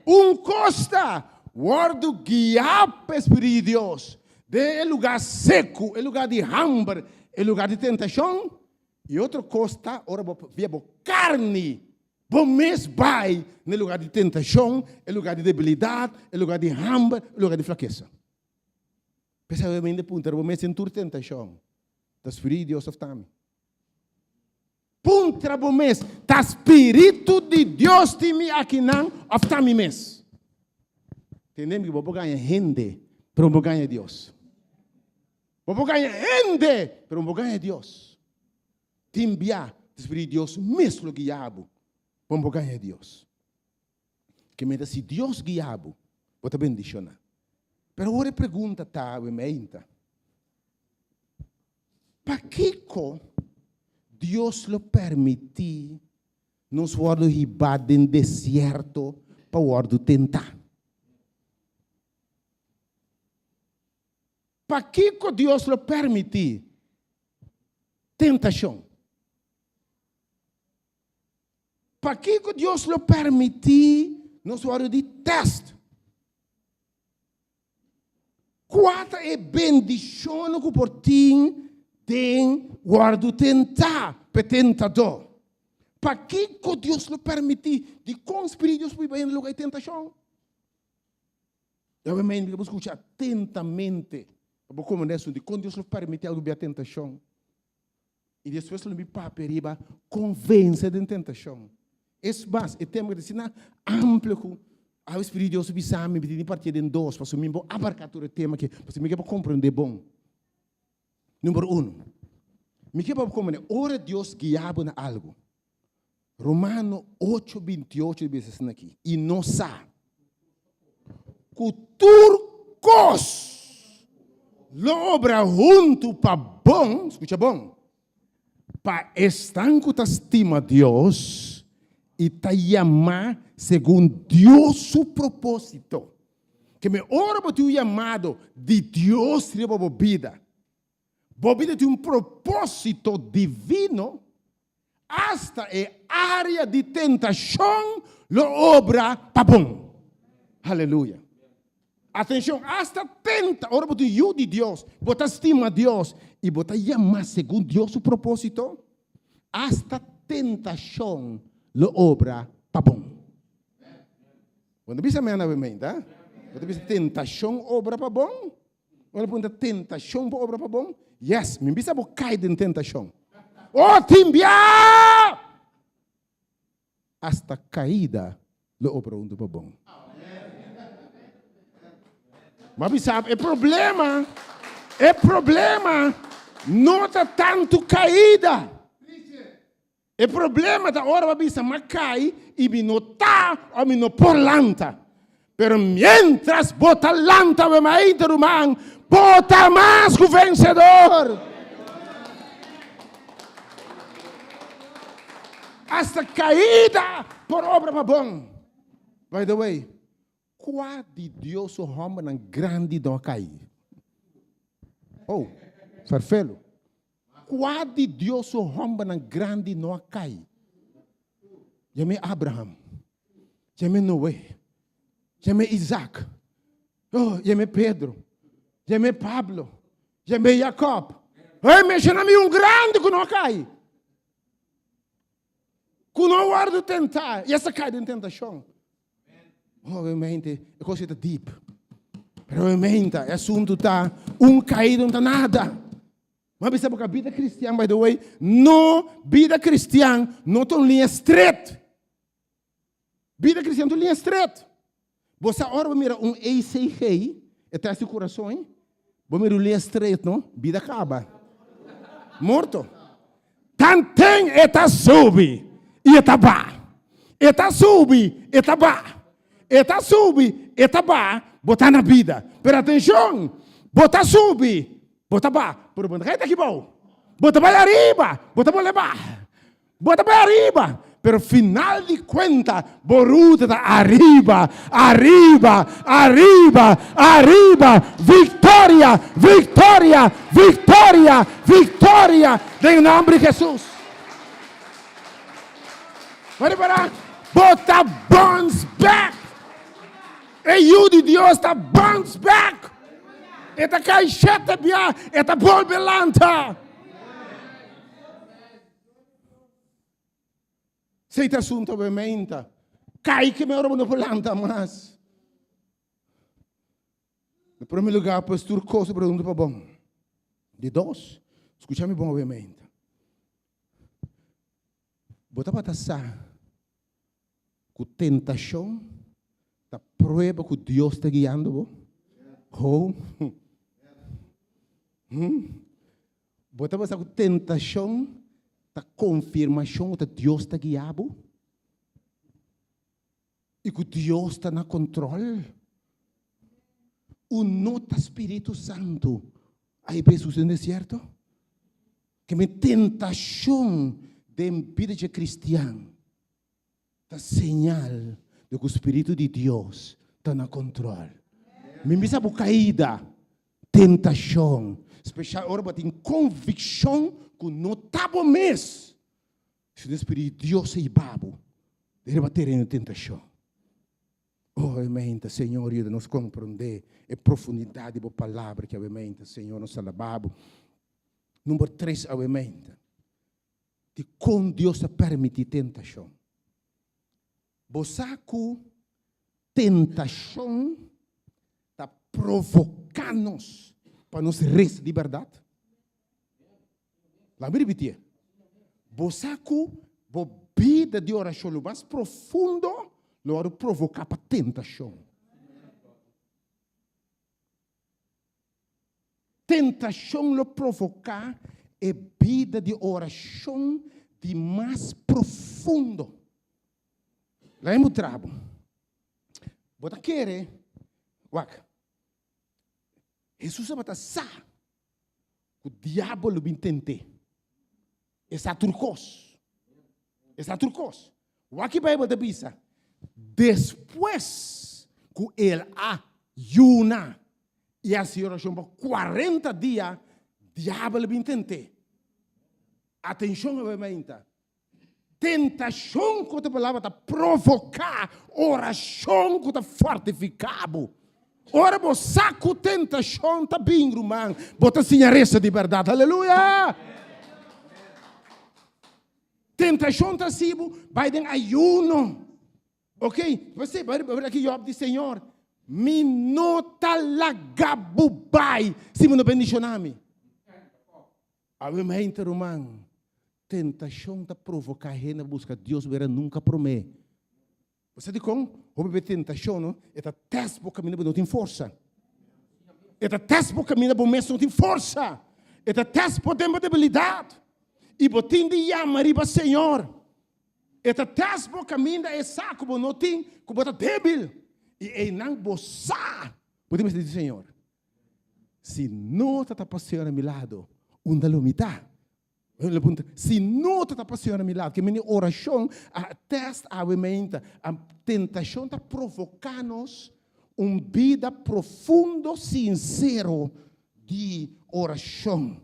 Un kos ta wòrdu guiá pa e Spiritu di Dios den e lugá seku, e lugá di hamber, e lugá di tentashon. I otro kos ta ora bo via bo karni, bo mes bai na e lugá di tentashon, e lugá di debilidat, e lugá di hamber, e lugá di flakesa. P'esei awe mainta puntra bo mes den tur tentashon, Ta Spiritu di Dios òf ta ami? Puntra bo mes, Ta spiritu di Dios tin mi akinan òf ta mi mes? Tende mi ku bo por gaña hende, pero bo por gaña Dios. Bo por gaña hende, pero bo por gaña Dios. Tin bia, ta spiritu di Dios mes lo guia bo, bo por gaña Dios. Ke meta si Dios guia bo, bo ta bendishoná. Pero awor e pregunta ta awe meinta, Pakiko Dios lo permití nos wòrdu hibá den desierto pa wòrdu tentá? Pakiko Dios lo permití tentashon? Pakiko Dios lo permití nos wòrdu di tèst? Kua ta e bendishonnan ku por tin den wòrdu tentá pa e tentadó? Pakiko Dios lo permití? Dikon Spiritu di Dios por biba den lugá di tentashon? Yahweh mi bo skucha atentamente pa bo komprendé asuntu. Dikon Dios lo permití algu bia tentashon? I despues lo mi papia riba kon vense den tentashon. Es mas, e tema ta asina amplio ku awe Spiritu di Dios a bisa mi, mi tin di partié den dos, pasobra mi bo abarká tur e tema aki, pasobra mi ke pa komprendé bon. Number uno, mi ke pa bo komprendé, ora Dios guia bo na algu, Romano ocho 28 ta bisa asina aki, I nos sa ku tur kos lo obra huntu pa bon, skucha bon, pa esnan ku ta stima Dios i ta yamá segun Dios su propósito. Ke me ora bo tin un yamado di Dios riba bo bida, Bo bida tin un propósito divino, asta e área di tentashon lo obra pa bon. Aleluya. Atenshon, asta tenta, ora bo tin yu di Dios, bo ta stima Dios i bo ta yamá segun Dios su propósito, asta tentashon lo obra pa bon. Bo no bisa amèn awe meinta? Bo ta bisa tentashon obra pa bon? Ora punta tentashon por obra pa bon? Yes, mi bisa bo kai den tentashon. Oh, tin bia! Hasta kaida lo obra huntu pa bon. Ma bisa e problema, e problema no ta tantu kaida. E problema ta ora bo a bisa m'a kai i mi no ta o mi no por lanta. Pero mientras bo ta lanta bo maita ruman, bo ta mas ku vensedor. Hasta kaida por obra pa bon. By the way, Kua di Dios su hòmbernan grandi no a kai? Oh, ferfelu. Kua di Dios su hòmbernan grandi no a kai? Yam'é Abraham, yam'é Noe, yam'é Isaac, oh, yam'é Pedro, yam'é Pablo, yam'é Jacob. Hey, menshoná mi un grandi ku no a kai. Ku no a wòrdu tentá i a sa kai den tentashon. Obviamente, e kos ta deep. Pero obviamente, e asuntu ta un kaido no ta nada. Ma bisa boka bida kristian, by the way, no bida kristian no ta un liña stret. Bida kristian ta un liña stret. Bo sa ora bo mira un ECG, e test di kurason, bo mira un liña stret, no? Bida kaba. Morto. Tanten e ta subi i e ta ba. E ta subi, e ta ba. E ta subi, e ta ba, bo ta na bida. Pero atenshon, bo ta subi, bo ta ba, pero bo no ta kai ta aki bou. Bo ta bai ariba, bo ta bolbe ba. Bo ta bai ariba, pero final di cuenta bo ruta ta ariba, ariba, ariba, ariba, victoria, victoria, victoria, victoria den nomber di Jesus. Bo ripará? Bo ta bòns bèk. E Yu di Dios ta bòns bèk. E ta kai shete bia, e ta bolbe lanta. Esei ta asuntu obviamente. Kai ke me ora bo no por lanta mas. Na prome lugar, pues tur kos ta pregunta pa bon. Di dos, skucha mi bon obviamente. Bo tabata sa ku tentashon ta prueba ku Dios ta guiando bo? Ho. Hmm? Bo tabata sa ku tentashon ta konfirmashon ku ta Dios ta guia bo? I ku Dios ta na kontrol? Un no ta Spiritu Santu a hiba Hesus den desierto? Ke mi tentashon den bida dje kristian ta señal di ku Spiritu di Dios ta na kontrol. Mi bisa bo kaida, tentashon, speshal ora bo tin konvikshon ku no ta bo mes, sino Spiritu di Dios a hiba bo riba tereno di tentashon. Oh, awe Señor, yuda nos comprende e profundidad di bo palabra ki awe meinta, Señor, nos alaba bo. Number tres awe meinta, di con Dios ta permiti tentacion. Bo sa cu tentacion ta provoca nos pa nos reza di berdad? Laga mi ripitié. Bo sa ku bo bida di orashon lo mas profundo lo wòrdu provoká pa tentashon. Tentashon lo provoká e bida di orashon di mas profundo. Laga mi mutra bo. Bo ta kere, wak, Hesus tabata sa ku diabel lo bin tent'é. E sa tur kos. E sa tur kos. Wak ki Beibel ta bisa. Despues ku el a yuna i a hasi orashon pa kuarenta dia, diabel a bin tent'é. Atenshon, awe mainta. Tentashon ku otro palabra ta provoká orashon ku ta fortifiká bo. Ora bo sa ku tentashon ta bin, ruman, bo ta siña resa di bèrdat. Aleluya! Tentashon ta hasi bo bai den ayuno. Ok, p'esei bai aki Job di, Señor, mi no ta laga bo bai si bo no bendishoná mi. Awe mente, ruman, tentashon ta provoká hende pa buska Dios wera nunka promé. Bo sa dikon? Hopi be tentashon no, e ta tèst bo kaminda bo no tin forsa. E ta tèst bo kaminda bo mes no tin forsa. E ta tèst bo den bo debilidat. I bo tin di yama riba Señor. E ta tèst bo kaminda e sa ku bo no tin, ku bo ta débil. I einan bo sa bo tin mester di Señor. Si no ta ta pa Señor na mi lado, unda lo mi ta? Lo puntra, si no ta ta pa Señor na mi lado, ke mini orashon a tèst awe meinta, a tentashon ta provoká nos un bida profundo, sinsero di orashon.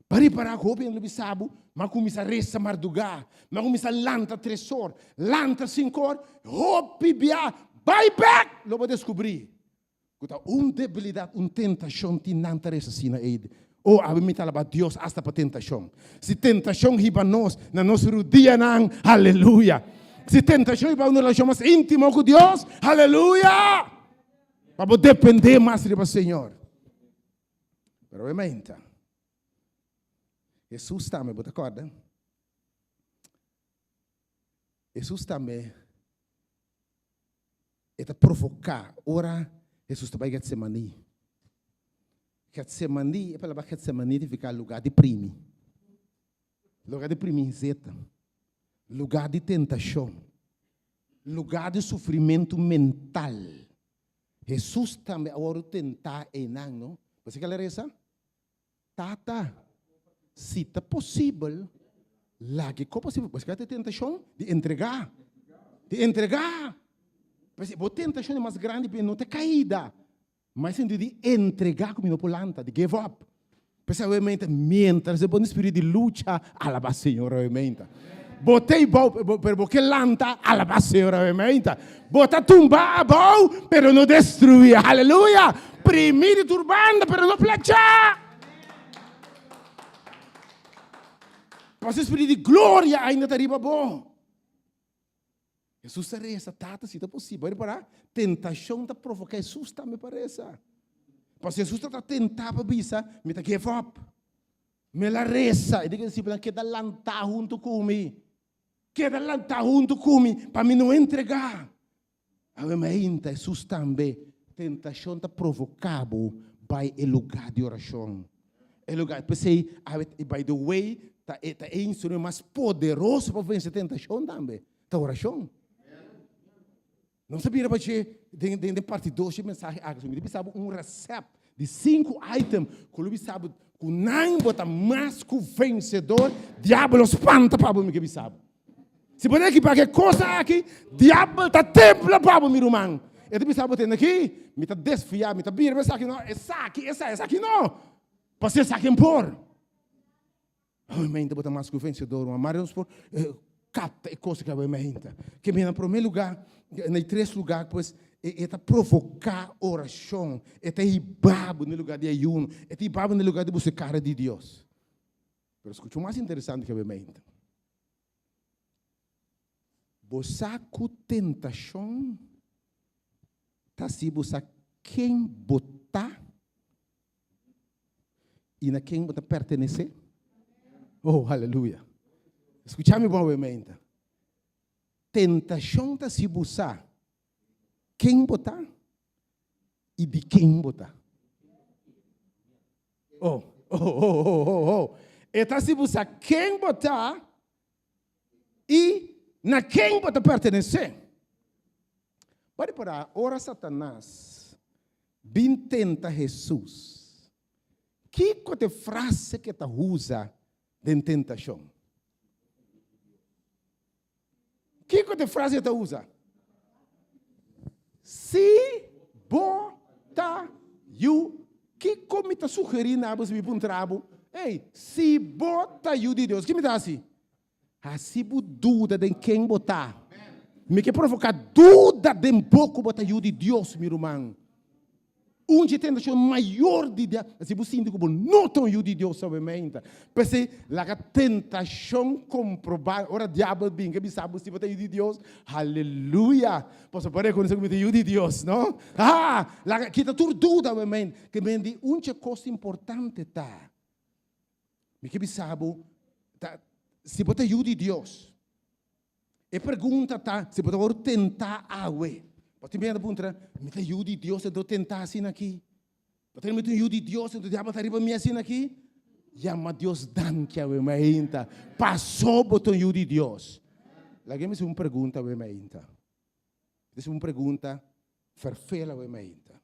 Pa ripará ku hopi hende lo bisa bo, m'a kuminsá resa mardugá, m'a kuminsá lanta tresor, lanta sinkor, hopi bia bai bèk lo bo deskubrí Ku ta un debilidat, un tentashon tin nan ta resa asina ei. O, awe mi ta alabá Dios asta pa tentashon. Si tentashon hiba nos na nos rudianan, aleluya! Si tentashon hiba un relashon mas íntimo ku Dios, aleluya! Pa bo dependé mas riba Señor. Pero awe mainta, Hesus tambe, bo ta kòrda? Hesus tambe E ta provoká ora Hesus ta bai Getsemaní. Getsemaní, e palabra Getsemaní signifiká lugá di primi. Lugá di primi zeta. Lugá di tentashon. Lugá di sufrimentu mental. Hesus tambe a wòrdu tentá einan, no? Bo sa ke el a resa? Tata, si ta posibel, laga e kopa si bo ta tentashon di entregá, di entregá. Pues bo tentashon di mas grandi no ta kaida, ma e sentido di entregá ku mi no por lanta, di give up. Pues awe meinta, mientras e bo den spiritu di lucha, alabá Señor awe meinta. Bo ta abou, pero bo ke lanta, alabá Señor awe-meinta. Bo ta tumba abou, pero no destruí. Aleluya! Primí di tur banda, pero no plachá. Pasobra e Spiritu di gloria ainda ta riba bo. Hesus ta resa, Tata, si ta posibel, bo ripará, tentashon ta provoká Hesus tambe pa resa. Pasobra Hesus ta tentá pa bisa, Mi ta give up. Mi la resa. E di ku e disipelnan, Keda lantá huntu ku mi. Keda lantá huntu ku mi, pa mi no entregá. Awe mainta, Hesus tambe, tentashon ta provoká bo bai e lugá di orashon. E lugá, p'esei, awe, by the way, ta e, ta e instrumento mas poderoso pa vense tentashon tambe, ta orashon. Nos a bira pa dje den, den, den parti dos dje mensahe aki. So mi ta bisa bo un recept di sinku item ku lo bisa bo ku nan bo ta mas ku vensedor, diabel lo spanta pa bo, mi ke bisa bo. Si bo ta ekipa ku e kos aki, diabel ta tembla pa bo, mi ruman. E ta bisa bo, tende aki, mi ta desfia, mi ta bira pa esaki no, esaki, esaki, esaki no. Pasobra esaki por. Obviamente bo ta mas ku vensedor, ruman. Mari nos por kapta e kos ku obviamente. Ke mi na promé lugá, na e tres lugá, pues, e ta provoká orashon, e ta hiba bo na e lugá di ayuno, e ta hiba bo na e lugá di buska e kara di Dios. Pero skucha un mas interesante ku obviamente. Bo sa ku tentashon ta si bo sa ken bo ta I na ken bo ta pertenesé? Oh, aleluya. Skucha mi bon awe-meinta. Tentashon ta si bo sa ken bo ta i di ken bo ta. Oh, oh, oh, oh, oh, oh. E ta si bo sa ken bo ta i na ken bo ta pertenesé. Bo a repará ora Satanas bin tenta Hesus, kiko ta e frase ku e ta usa den tentashon? Kiko ta e frase ku e ta usa? Si bo ta yu, kiko mi ta sugerí na bo si mi puntra bo, Ey, si bo ta yu di Dios, ki mi ta hasi? Hasi bo duda den ken bo ta. Mi ke provoká duda den bo ku bo ta yu di Dios, mi ruman. Un dje tentashon mayor di dia, si bo sinti ku bo no ta un yu di Dios obviamente. P'esei, laga tentashon komprobá. Ora diabel bin ke bisa bo si bo ta yu di Dios, haleluya! Pasobra bo a rekonosé ku mi ta yu di Dios, no? Ha! Laga kita tur duda, obviamente. Ke men di un dje kos importante ta. Mi ke bisa bo, ta, si bo ta yu di Dios, e pregunta ta, si bo ta wòrdu tentá awe, bo tin miedu puntra, mi ta yu di Dios enton tentá asina aki? Bo ta mi ta un yu di Dios enton diabel ta riba mi asina aki? Yama Dios danki awe mainta, paso bo ta un yu di Dios. Laga mi hasi un pregunta awe mainta. Mi ta hasi un pregunta ferfel awe mainta.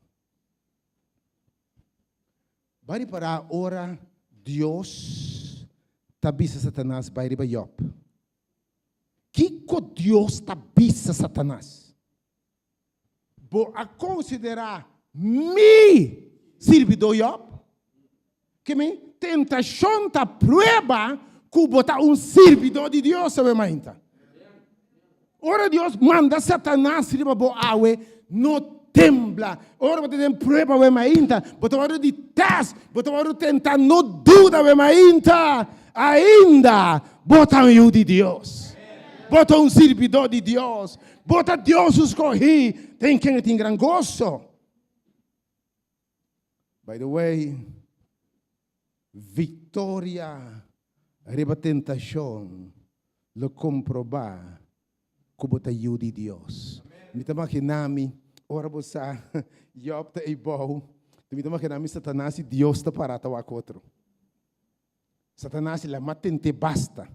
Bai ripará ora Dios ta bisa Satanas bai riba Yòb. Kiko Dios ta bisa Satanas? Bo a konsiderá mi sirbidó Yòb? Ke mi tentashon ta prueba ku bo ta un sirbidó di Dios awe mainta. Ora Dios manda Satanas riba bo awe, no tembla. Ora bo ta den prueba awe mainta, bo ta wòrdu di tèst, bo ta wòrdu tentá, no duda awe mainta. Ainda bo ta un yu di Dios. Bo ta un sirbidó di Dios. Bo ta Dios su skohí, den ken e tin gran goso. By the way, victoria riba tentacion lo comproba cu bo ta yu di Dios. Mi ta magina mi ora bo sa Job ta eibou, mi ta magina mi Satanas y Dios ta para ta wak otro. Satanas la tent'é basta.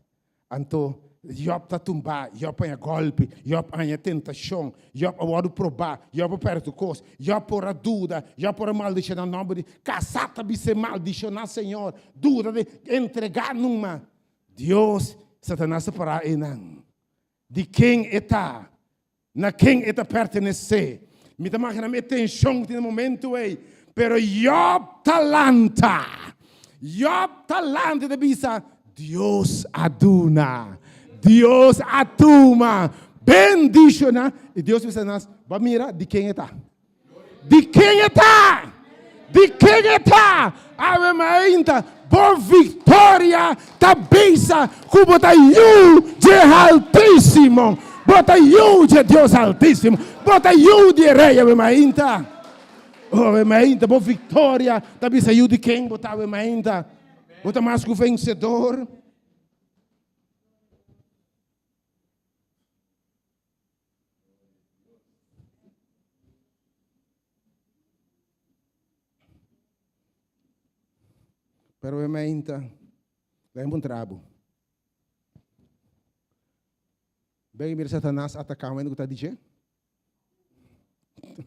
Anto Yòb ta tumbá, Yòb haña gòlpi, Yòb haña tentashon, Yòb a wòrdu probá, Yòb a pèrdè tur kos, Yòb por a duda, Yòb por a maldishoná nòmber di, kasá ta bis'é maldishoná Señor, duda di entregá numa Dios. Satanas a pará einan. Di ken e ta? Na ken e ta pertenesé? Mi ta magina mi e tenshon ku tin na momentu ei. Pero Yòb ta lanta. Yòb ta lanta i ta bisa, Dios a duna. Dios a tuma, bendishoná. I Dios bisa nas, Bo mira di ken e ta. Di ken e ta? Di ken e ta? Awe mainta, bo viktoria ta bisa ku bo ta yu dje Haltísimo. Bo ta yu dje Dios Haltísimo. Bo ta yu di e Rei awe mainta. Oh, awe mainta, bo viktoria ta bisa yu di ken bo ta awe mainta. Bo ta mas ku vensedor. Pero e meinta, bai puntra bo. Bai mira Satanas ataká un hende ku ta di dje?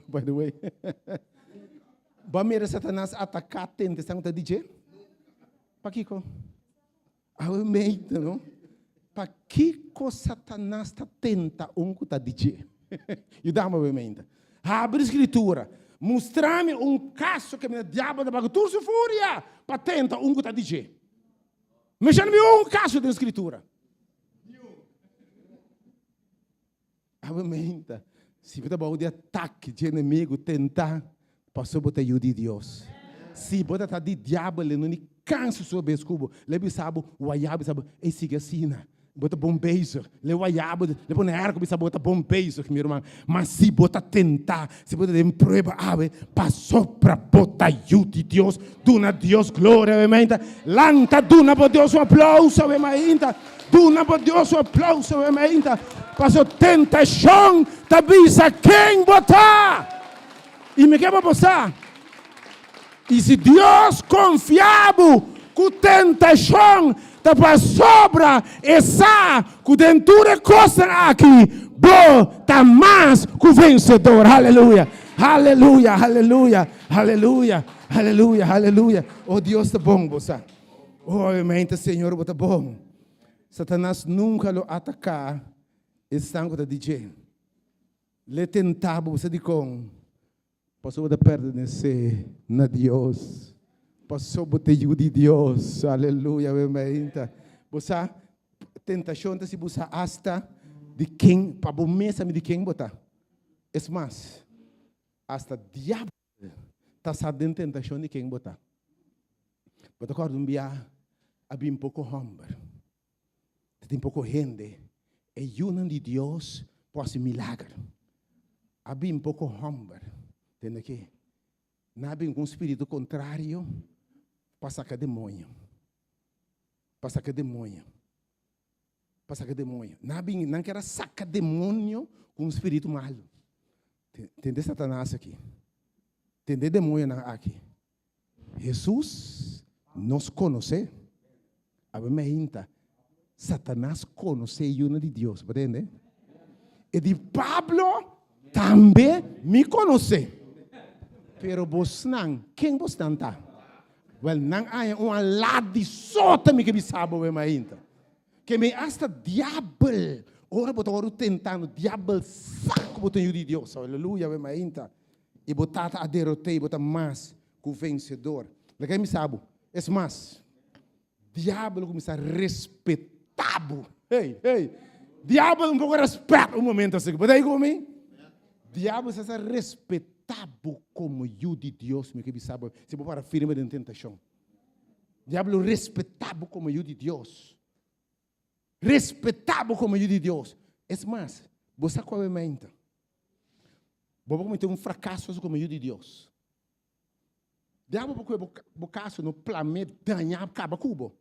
By the way. Bo mira Satanas ataká tenta esnan ku ta di dje? Pakiko? Awe meita, no? Pakiko Satanas ta tenta un ku ta di dje? Yuda mi awe meita. Habri Skritura. Mustra mi un kaso ke mira diabel ta baka tur su furia pa tenta un ku ta di dje. Menshoná mi un kaso den Skritura. Awe meinta, si bo ta bou di atake dje enemigu, tentá, pasobra bo ta yu di Dios. Si bo ta ta di diabel, e no ni kansa su bes ku bo. Lo e bisa bo, wayá bisa bo, ey sigui asina, bo ta bon bezig. Lo e wayá bo, lo e pone erko bisa bo, bo ta bon bezig, mi ruman. Ma si bo ta tentá, si bo ta den prueba awe, pasobra bo ta yu di Dios, duna Dios gloria awe mainta. Lanta duna bo Dios un aplauso awe mainta. Duna bo Dios un aplauso awe mainta. Paso tentashon ta bisa ken bo ta. I mi ke pa bo sa. I si Dios konfia bo ku tentashon ta pasobra e sa ku den tur e kosnan aki bo ta mas ku vensedor. Haleluya! Haleluya! Haleluya! Haleluya! Haleluya! Haleluya! O Dios ta bon, bo sa. O obviamente Señor bo ta bon. Satanas nunka lo ataká esnan ku ta di dje. L'e tentá bo, bo sa dikon? Pasobra bo ta pertenesé na Dios. Pasobra bo ta yu di Dios. Aleluya, obviamente. Bo sa, tentashon ta si bo sa asta di ken, pa bo mes sa mi di ken bo ta. Es mas, asta diabel ta sa den tentashon di ken bo ta. Bo ta kòrda un bia a bin poko hòmber, ta tin poko hende, e yunan di Dios por hasi milager. A bin poko hòmber, tende ke nan a bin ku un spiritu kontrario pa saka demoño, pa saka demoño, pa saka demoño. Nan a bin, nan ker a saka demoño ku un spiritu malu. Tende Satanas aki, tende demoñonan aki. Hesus nos konosé. Awe meinta, Satanas konosé e Yunan di Dios, bo tende? E di Pablo tambe mi konosé. Pero bosnan, ken bosnan ta? Wèl, nan haña un alat di sota mi ke bisa bo awe mainta. Ke mi asta diabel, ora bo ta wòrdu tentando, diabel sa ku bo ta un yu di Dios. Aleluya, awe mainta. I bo tata a derot'é i bo ta mas ku vensedor. Laga mi sa bo, es mas, diabel lo kuminsá respetá bo. Hey, hey, diabel un poko rèspèt un momento así. Bo ta ei ku mi? Diabel sa sa respetá bo komo yu di Dios, mi ke bisa bo, si bo para firme den tentashon. Diabel lo respetá bo komo yu di Dios. Respetá bo komo yu di Dios. Es mas, bo sa kua mainta. Bo por comete un fracaso como yu di Dios. Diablo por coge bo caso no plame daña caba cu bo.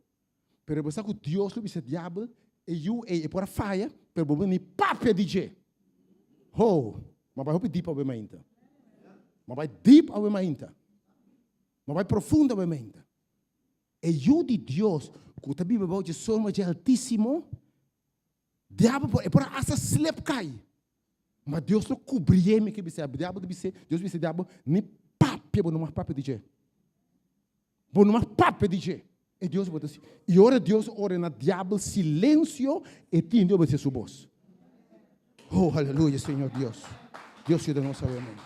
Pero bo sa cu Dios lo bisa diablo e yu ey e por a faya pero bo ni papia di dje. Ho, ma bai hopi deep awe mainta. Ma bai deep awe mainta. Ma bai profundo awe mainta. E yu di Dios cu ta biba bao dje sombra dje Altisimo Diabel por, e por a hasta slip kai. Ma Dios lo kubrié mi ke bis'é. Diabel ta bis'é, Dios bisa diabel, ni papia bo no mag papia di dje. Bo no mag papia di dje. E Dios bo ta si. I ora Dios ordena diabel silensio, e tin di obedesé su bos. Oh, aleluya, Señor Dios. Dios yuda nos awe mainta.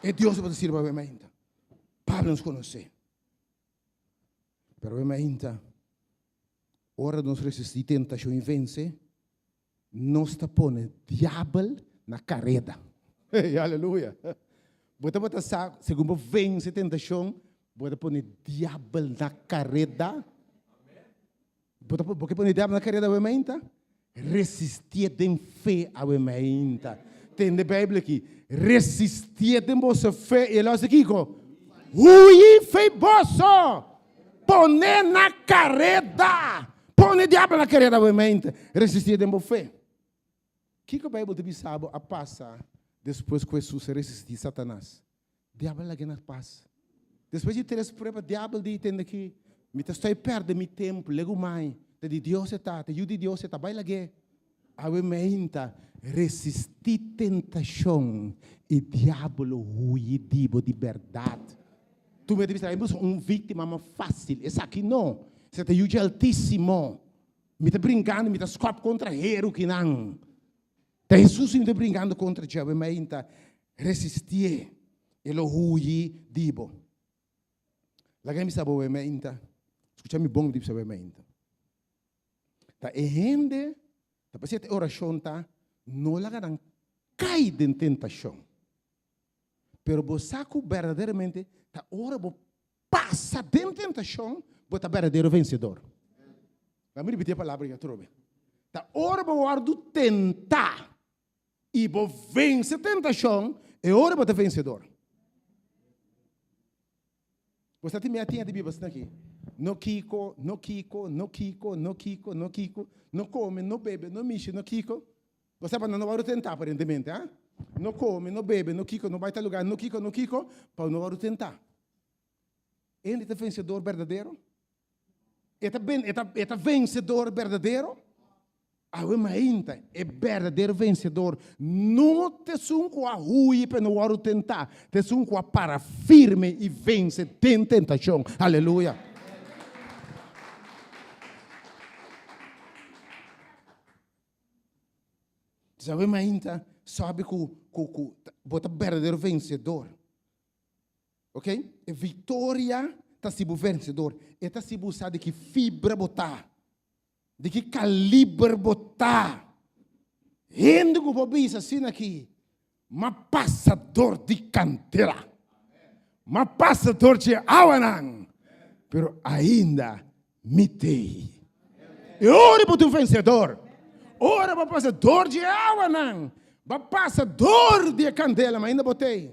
E Dios bo ta sirbi awe mainta. Pablo nos konosé. Pero awe mainta. Ora nos resistí tentashon i vense, nos ta pone diabel na kareda. Hey, aleluya! Bo tabata sa, segun bo vense tentashon, bo ta pone diabel na kareda? Bo ta, bo ke pone diabel na kareda awe mainta? Resistié den fe awe mainta. Tende Bijbel aki, resistié den boso fe i el a hasi kiko? Hui fe boso! Pone na kareda! Pone diabel na kareda awe mainta. Resistié den bo fe. Kiko Bijbel ta bisa bo a pasa despues ku Hesus a resistí Satanas? Diabel a lag'é na pas. Despues di tres prueba, diabel di, Tende aki, mi ta stoi pèrdè mi tempu, legu mai, ta di Dios e ta, ta yu di Dios e ta, bai lag'é. Awe meinta, resistí tentashon i diabel lo huyi di bo di bèrdat. Tur mi ta bisa, Bo un víktima mas fásil. Esaki no. Esaki ta yu dje Altísimo. Mi ta brinkando, mi ta skòp kontra heru kinan. Ta Hesus mi ta brinkando kontra dje awe mainta, resistié, e lo huyi di bo. Laga mi bisa bo awe mainta, skucha mi bon mi ta bisa awe mainta. Ta e hende, ta pasia e orashon ta, no laga nan kai den tentashon. Pero bo sa ku berdaderamente ta ora bo pasa den tentashon, bo ta berdadero vensedor. Laat mi ripití e palabra aki atrobe. Ta ora bo wòrdu tentá i bo vense tentashon, e ora bo ta vensedor. Bo sa tin mia tin di biba asina aki. No kiko, no kiko, no kiko, no kiko, no kiko, no kome, no bebe, no mishi, no kiko. Bo sa pa nan no wòrdu tentá aparentemente, ha? No kome, no bebe, no kiko, no bai tal lugá, no kiko, no kiko, pa no wòrdu tentá. Hende ta vensedor berdadero? E ta ben, e ta, e ta vensedor berdadero? Awe mainta, e berdadero vensedor no ta esun ku a hui pa e no wòrdu tentá, ta esun ku a para firme i vense den tentashon. Aleluya! Sabe mainta, sabe ku, ku, ku bo ta berdadero vensedor. Ok? E viktoria ta si bo vensedor. E ta si bo sa di ki fibra bo ta. Di ki kaliber bo ta. Hende ku por bisa asina aki, M'a pasa dor di kandela. M'a pasa dor dje awanan. Pero ainda mi t'ei. E ora bo ta un vensedor. Ora bo pasa dor dje awanan, bo pasa dor di e kandela, ma ainda bo t'ei.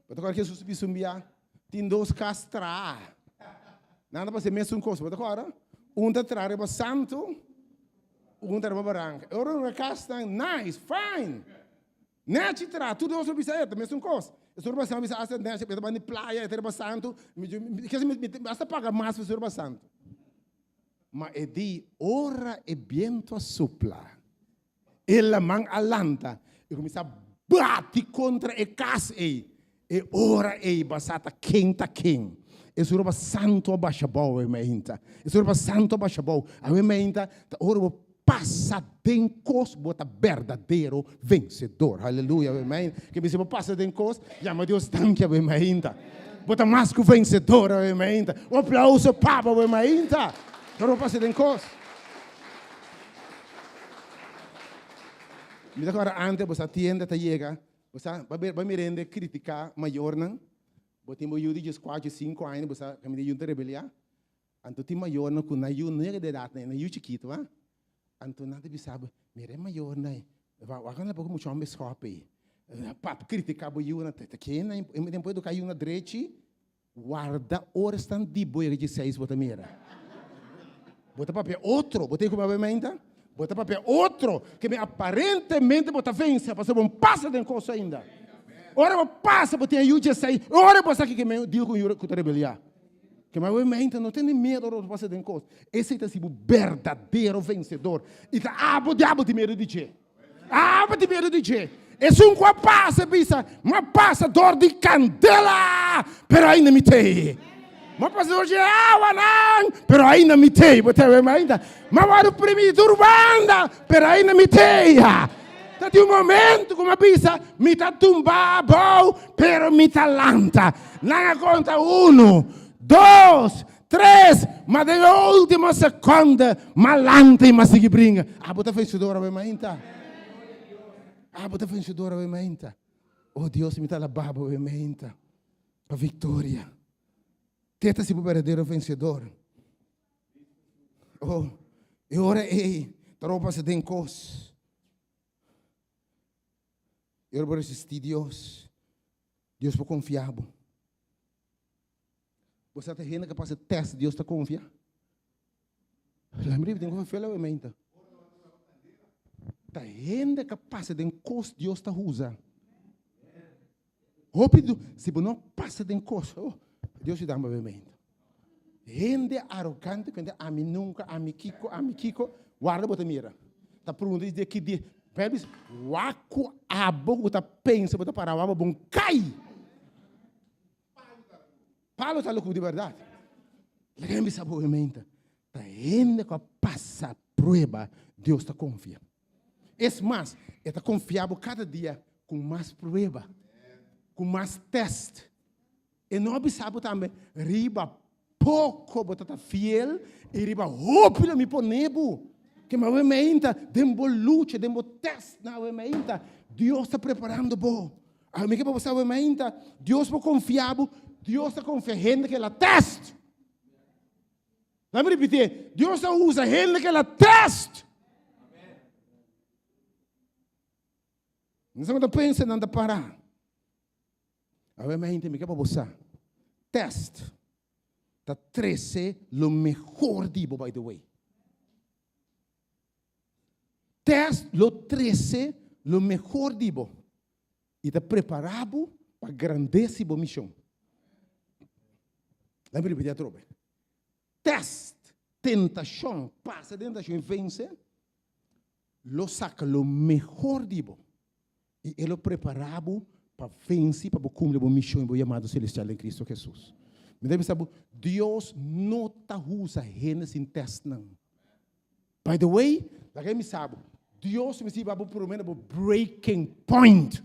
Bo ta kòrda Hesus a bisa un bia, Tin dos kas traha. Nan ta pasa e mesun kos. Bo ta kòrda? Un ta traha riba santu, un ta riba baranka. E ora un kasnan nice, fine. Nechi traha, tur dos lo bisa e ta mesun kos. Esun riba santu bisa asta nechi, e ta banda di playa, e ta riba santu. Mi asta paga mas pa esun riba santu. Ma e di, ora e bientu a supla, E laman a lanta i kuminsá bati kontra e kas ei. E ora ei basá ta ken ta ken. E suroba santu a basha abou awe mainta. E suroba santu a basha abou awe mainta ta ora bo pasa den kos bo ta berdadero vensedor. Haleluya awe mainta. Ke bisa bo pasa den kos yama Dios danki awe mainta. Bo ta mas ku vensedor awe mainta. Un aplauso pa bo awe mainta. Ora bo pasa den kos. Mi ta kòrda ante bo sa tienda ta yega, bo sa ba ba mira hende kritiká mayornan, bo tin bo yu di dieskuater, diesinku aña, bo sa kaminda e yu ta rebeliá, anto tin mayornan ku nan yu no yega di edat nan, nan yu chikitu a, anto nan ta bisa bo, mira e mayornan ei, wak nan poko mucha homber skòp ei, pap kritiká bo yunan, ta ken nan e por eduká yunan drechi? Warda ora esnan di bo yega dieseis bo ta mira. Bo ta papia otro, bo ta kuma bo menta? Bo ta papia otro, ke mi aparentemente bo ta vense, pasobra bo no pasa den kos ainda. Ora bo pasa bo tin e yu dieseis, ora bo sa ke mi deal ku un yu ku ta rebeliá. Ke mi bo menta no tene miedo ora bo pasa den kos. Esei ta si bo berdadero vensedor. I ta abo diabel tin miedo di dje. Abo tin miedu di dje. Esun ku a pasa bisa, M'a pasa dor di kandela, pero ainda mi t'ei. M'a pasa dor di awanan, pero ainda mi t'ei. Bo ta wema ainda? M'a wòrdu primi di tur banda, pero ainda mi t'ei. Ta tin un momentu ku m'a bisa, Mi ta tumba abou, pero mi ta lanta. Nan a konta unu, dos. Tres! Ma den e ultimo seconde, m'a lanta y m'a sigui bringa. Abo ta vencedor awe mainta. Abo ta vencedor awe mainta. Oh Dios, mi ta alaba bo awe mainta pa victoria. Te ta si bo berdadero vencedor. Oh, e ora ei, ta roba pasa den cos. E ora bo resisti Dios, Dios por confia bo. Bo sa ta hende ku pasa test Dios ta konfia? Laat me tin ku fela meinta. Ta hende ku pasa den kos Dios ta usa. Hopi si bo no pasa den kos, oh, Dios ta damba meinta. Hende arogante ku hende ami nunka, ami kiko, ami kiko, warda bo ta mira. Ta pregunta di ki di, Bijbel bisa, wak ku abo ku ta pensa bo ta para wak bo bon kai. Pablo ta loco di berdad. Laga mi bisa bo mente. Ta hende cu a pasa prueba, Dios ta confia. Es mas, e ta confia bo cada dia cu mas prueba, cu mas test. E no a bisa bo tambe, riba poco bo ta ta fiel y riba hopi lo mi pone bo. Ke ma awe meinta, den bo lucha, den bo test na awe meinta, Dios ta preparando bo. Ami ke pa bo sa awe mainta, Dios por konfia bo, Dios ta konfia hende ke el a test. Laat mi repitié, Dios ta usa hende ke el a test. No sa ku ta pensa nan ta para. Awe mainta mi ke pa bo sa, test ta trese lo mehor di bo by the way. Test lo trese lo mehor di bo i ta prepará bo pa grandesi bo mishon. Laat mi ripití atrobe. Test, tentashon, pasa den tentashon i vense, lo saka lo mehor di bo i e lo prepará bo pa vense pa bo kumpli bo mishon i bo yamado selestial den Kristu Hesus. Mi ta bisa bo, Dios no ta usa hende sin testnan. By the way, laga mi sa bo, Dios mester hiba bo prome na bo breaking point.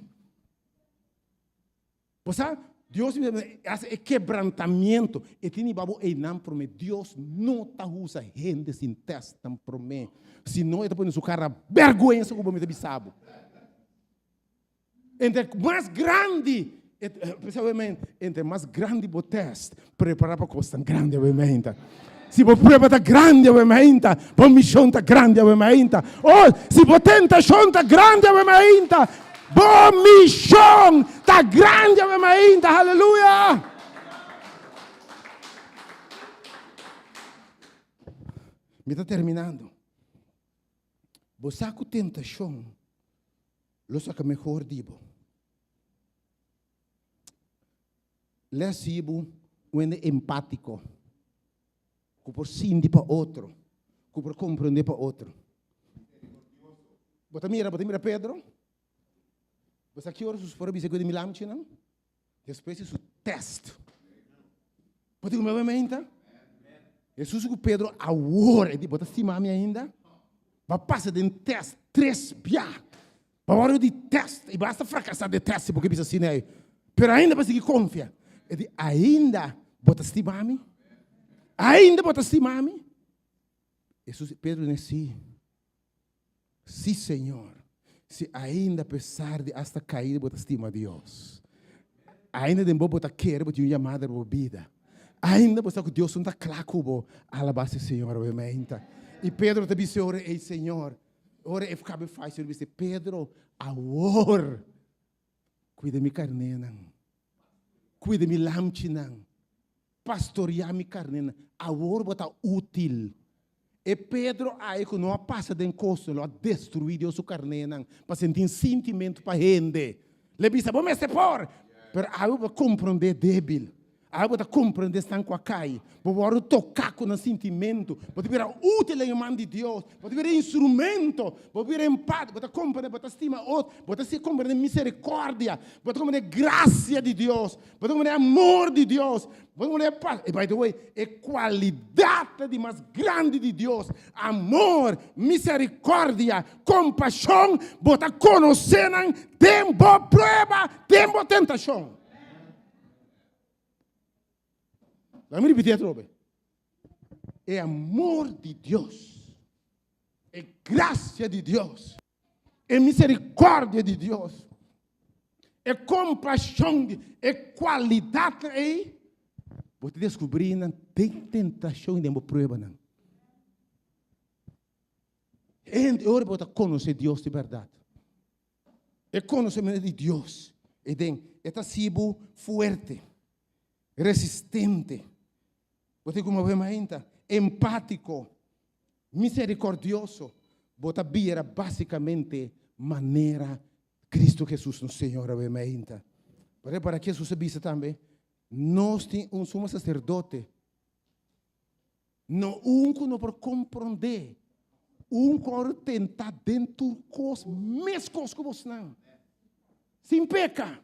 Bo sa, Dios mester hasi e kebrantamiento, e tin hiba bo einan prome. Dios no ta usa hende sin testnan prome, sino e ta pone su kara bergwensa ku bo mi ta bisa bo. Entre mas grandi, entre mas grandi bo test, prepara pa kosnan grandi awe meinta. Si bo prueba ta grandi awe meinta, bo mishon ta grandi awe meinta. Oh, si bo tentashon ta grandi awe meinta, bo mishon ta grandi awe meinta. Haleluya! Mi ta terminando. Bo sa ku tentashon lo saka mehor di bo. Les si bo un hende empátiko, ku por sinti pa otro, ku por komprendé pa otro. Bo ta mira, bo ta mira Pedro? Bo sa ki ora su por a bisa ku e di mi lamchinan? Despues di su test. Bo ta kumé meinta? Hesus ku Pedro awor e di, bo ta stima mi ainda? Bo a pasa den test tres bia. Bo a wòrdu di test i bo a hasta frakasá den test si bo ke bisa asina ei. Pero ainda bo a sigui konfia. E di, ainda bo ta stima mi? Ainda bo ta stima mi? Hesus, Pedro di, sí. Sí, Señor, si ainda apesar di asta caída bo ta stima Dios. Ainda den bo bo ta kere bo tin un yamada riba bo bida. Ainda bo sa cu Dios no ta cla cu bo. Alaba si Señor awe mainta. Y Pedro ta bisa ora ey, Señor, ora e cabe fai, Señor bisa, Pedro, awor cuida mi carnénan, cuida mi lamchinan. Pastoreá mi karnénan. Awor bo ta útil. E Pedro ai ku no a pasa den kos lo a destruí Dios su karnénan pa sinti un sintimentu pa hende. Lo bisa, Bo mester por! Pero awe bo a komprondé débil. Awe bo ta komprondé esnan ku a kai. Bo wòrdu toká ku nan sintimentu. Bo ta bira útil den e man di Dios. Bo ta bira instrumento. Bo bira empático. Bo ta komprondé, bo ta stima otro. Bo ta komprondé miserikòrdia. Bo ta komprondé grasia di Dios. Bo ta komprendé amor di Dios. Bo ta komprendé pas. E by the way, e kualidat di mas grandi di Dios, amor, misericordia, kompashon, bo ta konosé nan den bo prueba, den bo tentashon. Laga mi ripití atrobe. E amor di Dios, e gracia di Dios, e misericordia di Dios, e compasion di, e cualidadnan ei, bo ta descubri nan den tentacion i den bo pruebanan. E ora bo ta conoce Dios di berdad. E konosementu di Dios e den e ta hasi bo fuerte, resistente. Bo tin kuma bo mainta, empátiko, miserikordioso. Bo ta bira básikamente manera Kristu Hesus nos Señor awe mainta. Bo repara ki Hesus a bisa tambe, Nos tin un sumo saserdote. No un ku no por komprondé, un ku a wòrdu tentá den tur kos meskos ku bosnan, sin peka.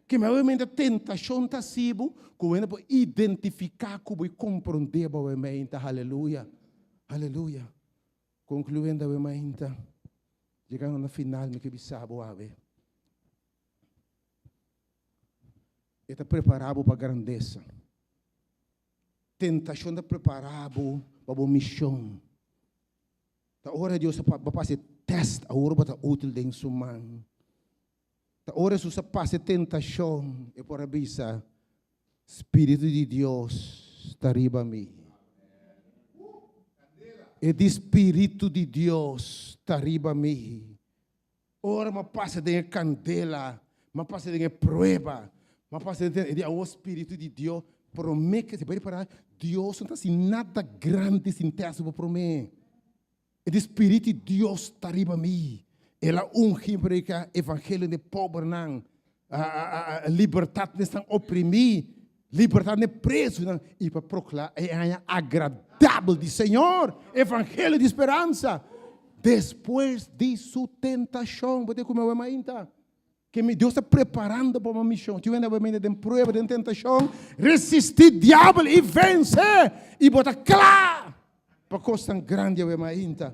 Ke mayormente tentashon ta hasi bo ku hende por identifiká ku bo i komprondé bo awe mainta. Haleluya! Haleluya! Konkluyendo awe mainta, yegando na final mi ke bisa bo awe. E ta prepará bo pa grandesa. Tentashon ta prepará bo pa bo mishon. Ta ora Dios ta bo pasa e tèst, awor bo ta útil den su man. Ta ora Hesus a pasa e tentashon, e por a bisa, Spiritu di Dios ta riba mi. E di Spiritu di Dios ta riba mi. Ora mi a pasa den e kandela, mi a pasa den e prueba, mi a pasa den e di awor Spiritu di Dios promé ke se bai repará, Dios no ta hasi nada grandi sin tèst bo promé. E di Spiritu di Dios ta riba mi, El a ungi mi prediká evangelio na e pobernan, libertat na esnan oprimí, libertat na e prezunan, i pa proklamá e aña agradabel di Señor, evangelio di speransa. Despues di su tentashon, bo ta kume awe mainta, ke mi Dios ta preparando pa bo mishon. Tin wende awe mainta den prueba, den tentashon, resistí diabel i vense, i bo ta kla pa kosnan grandi awe mainta.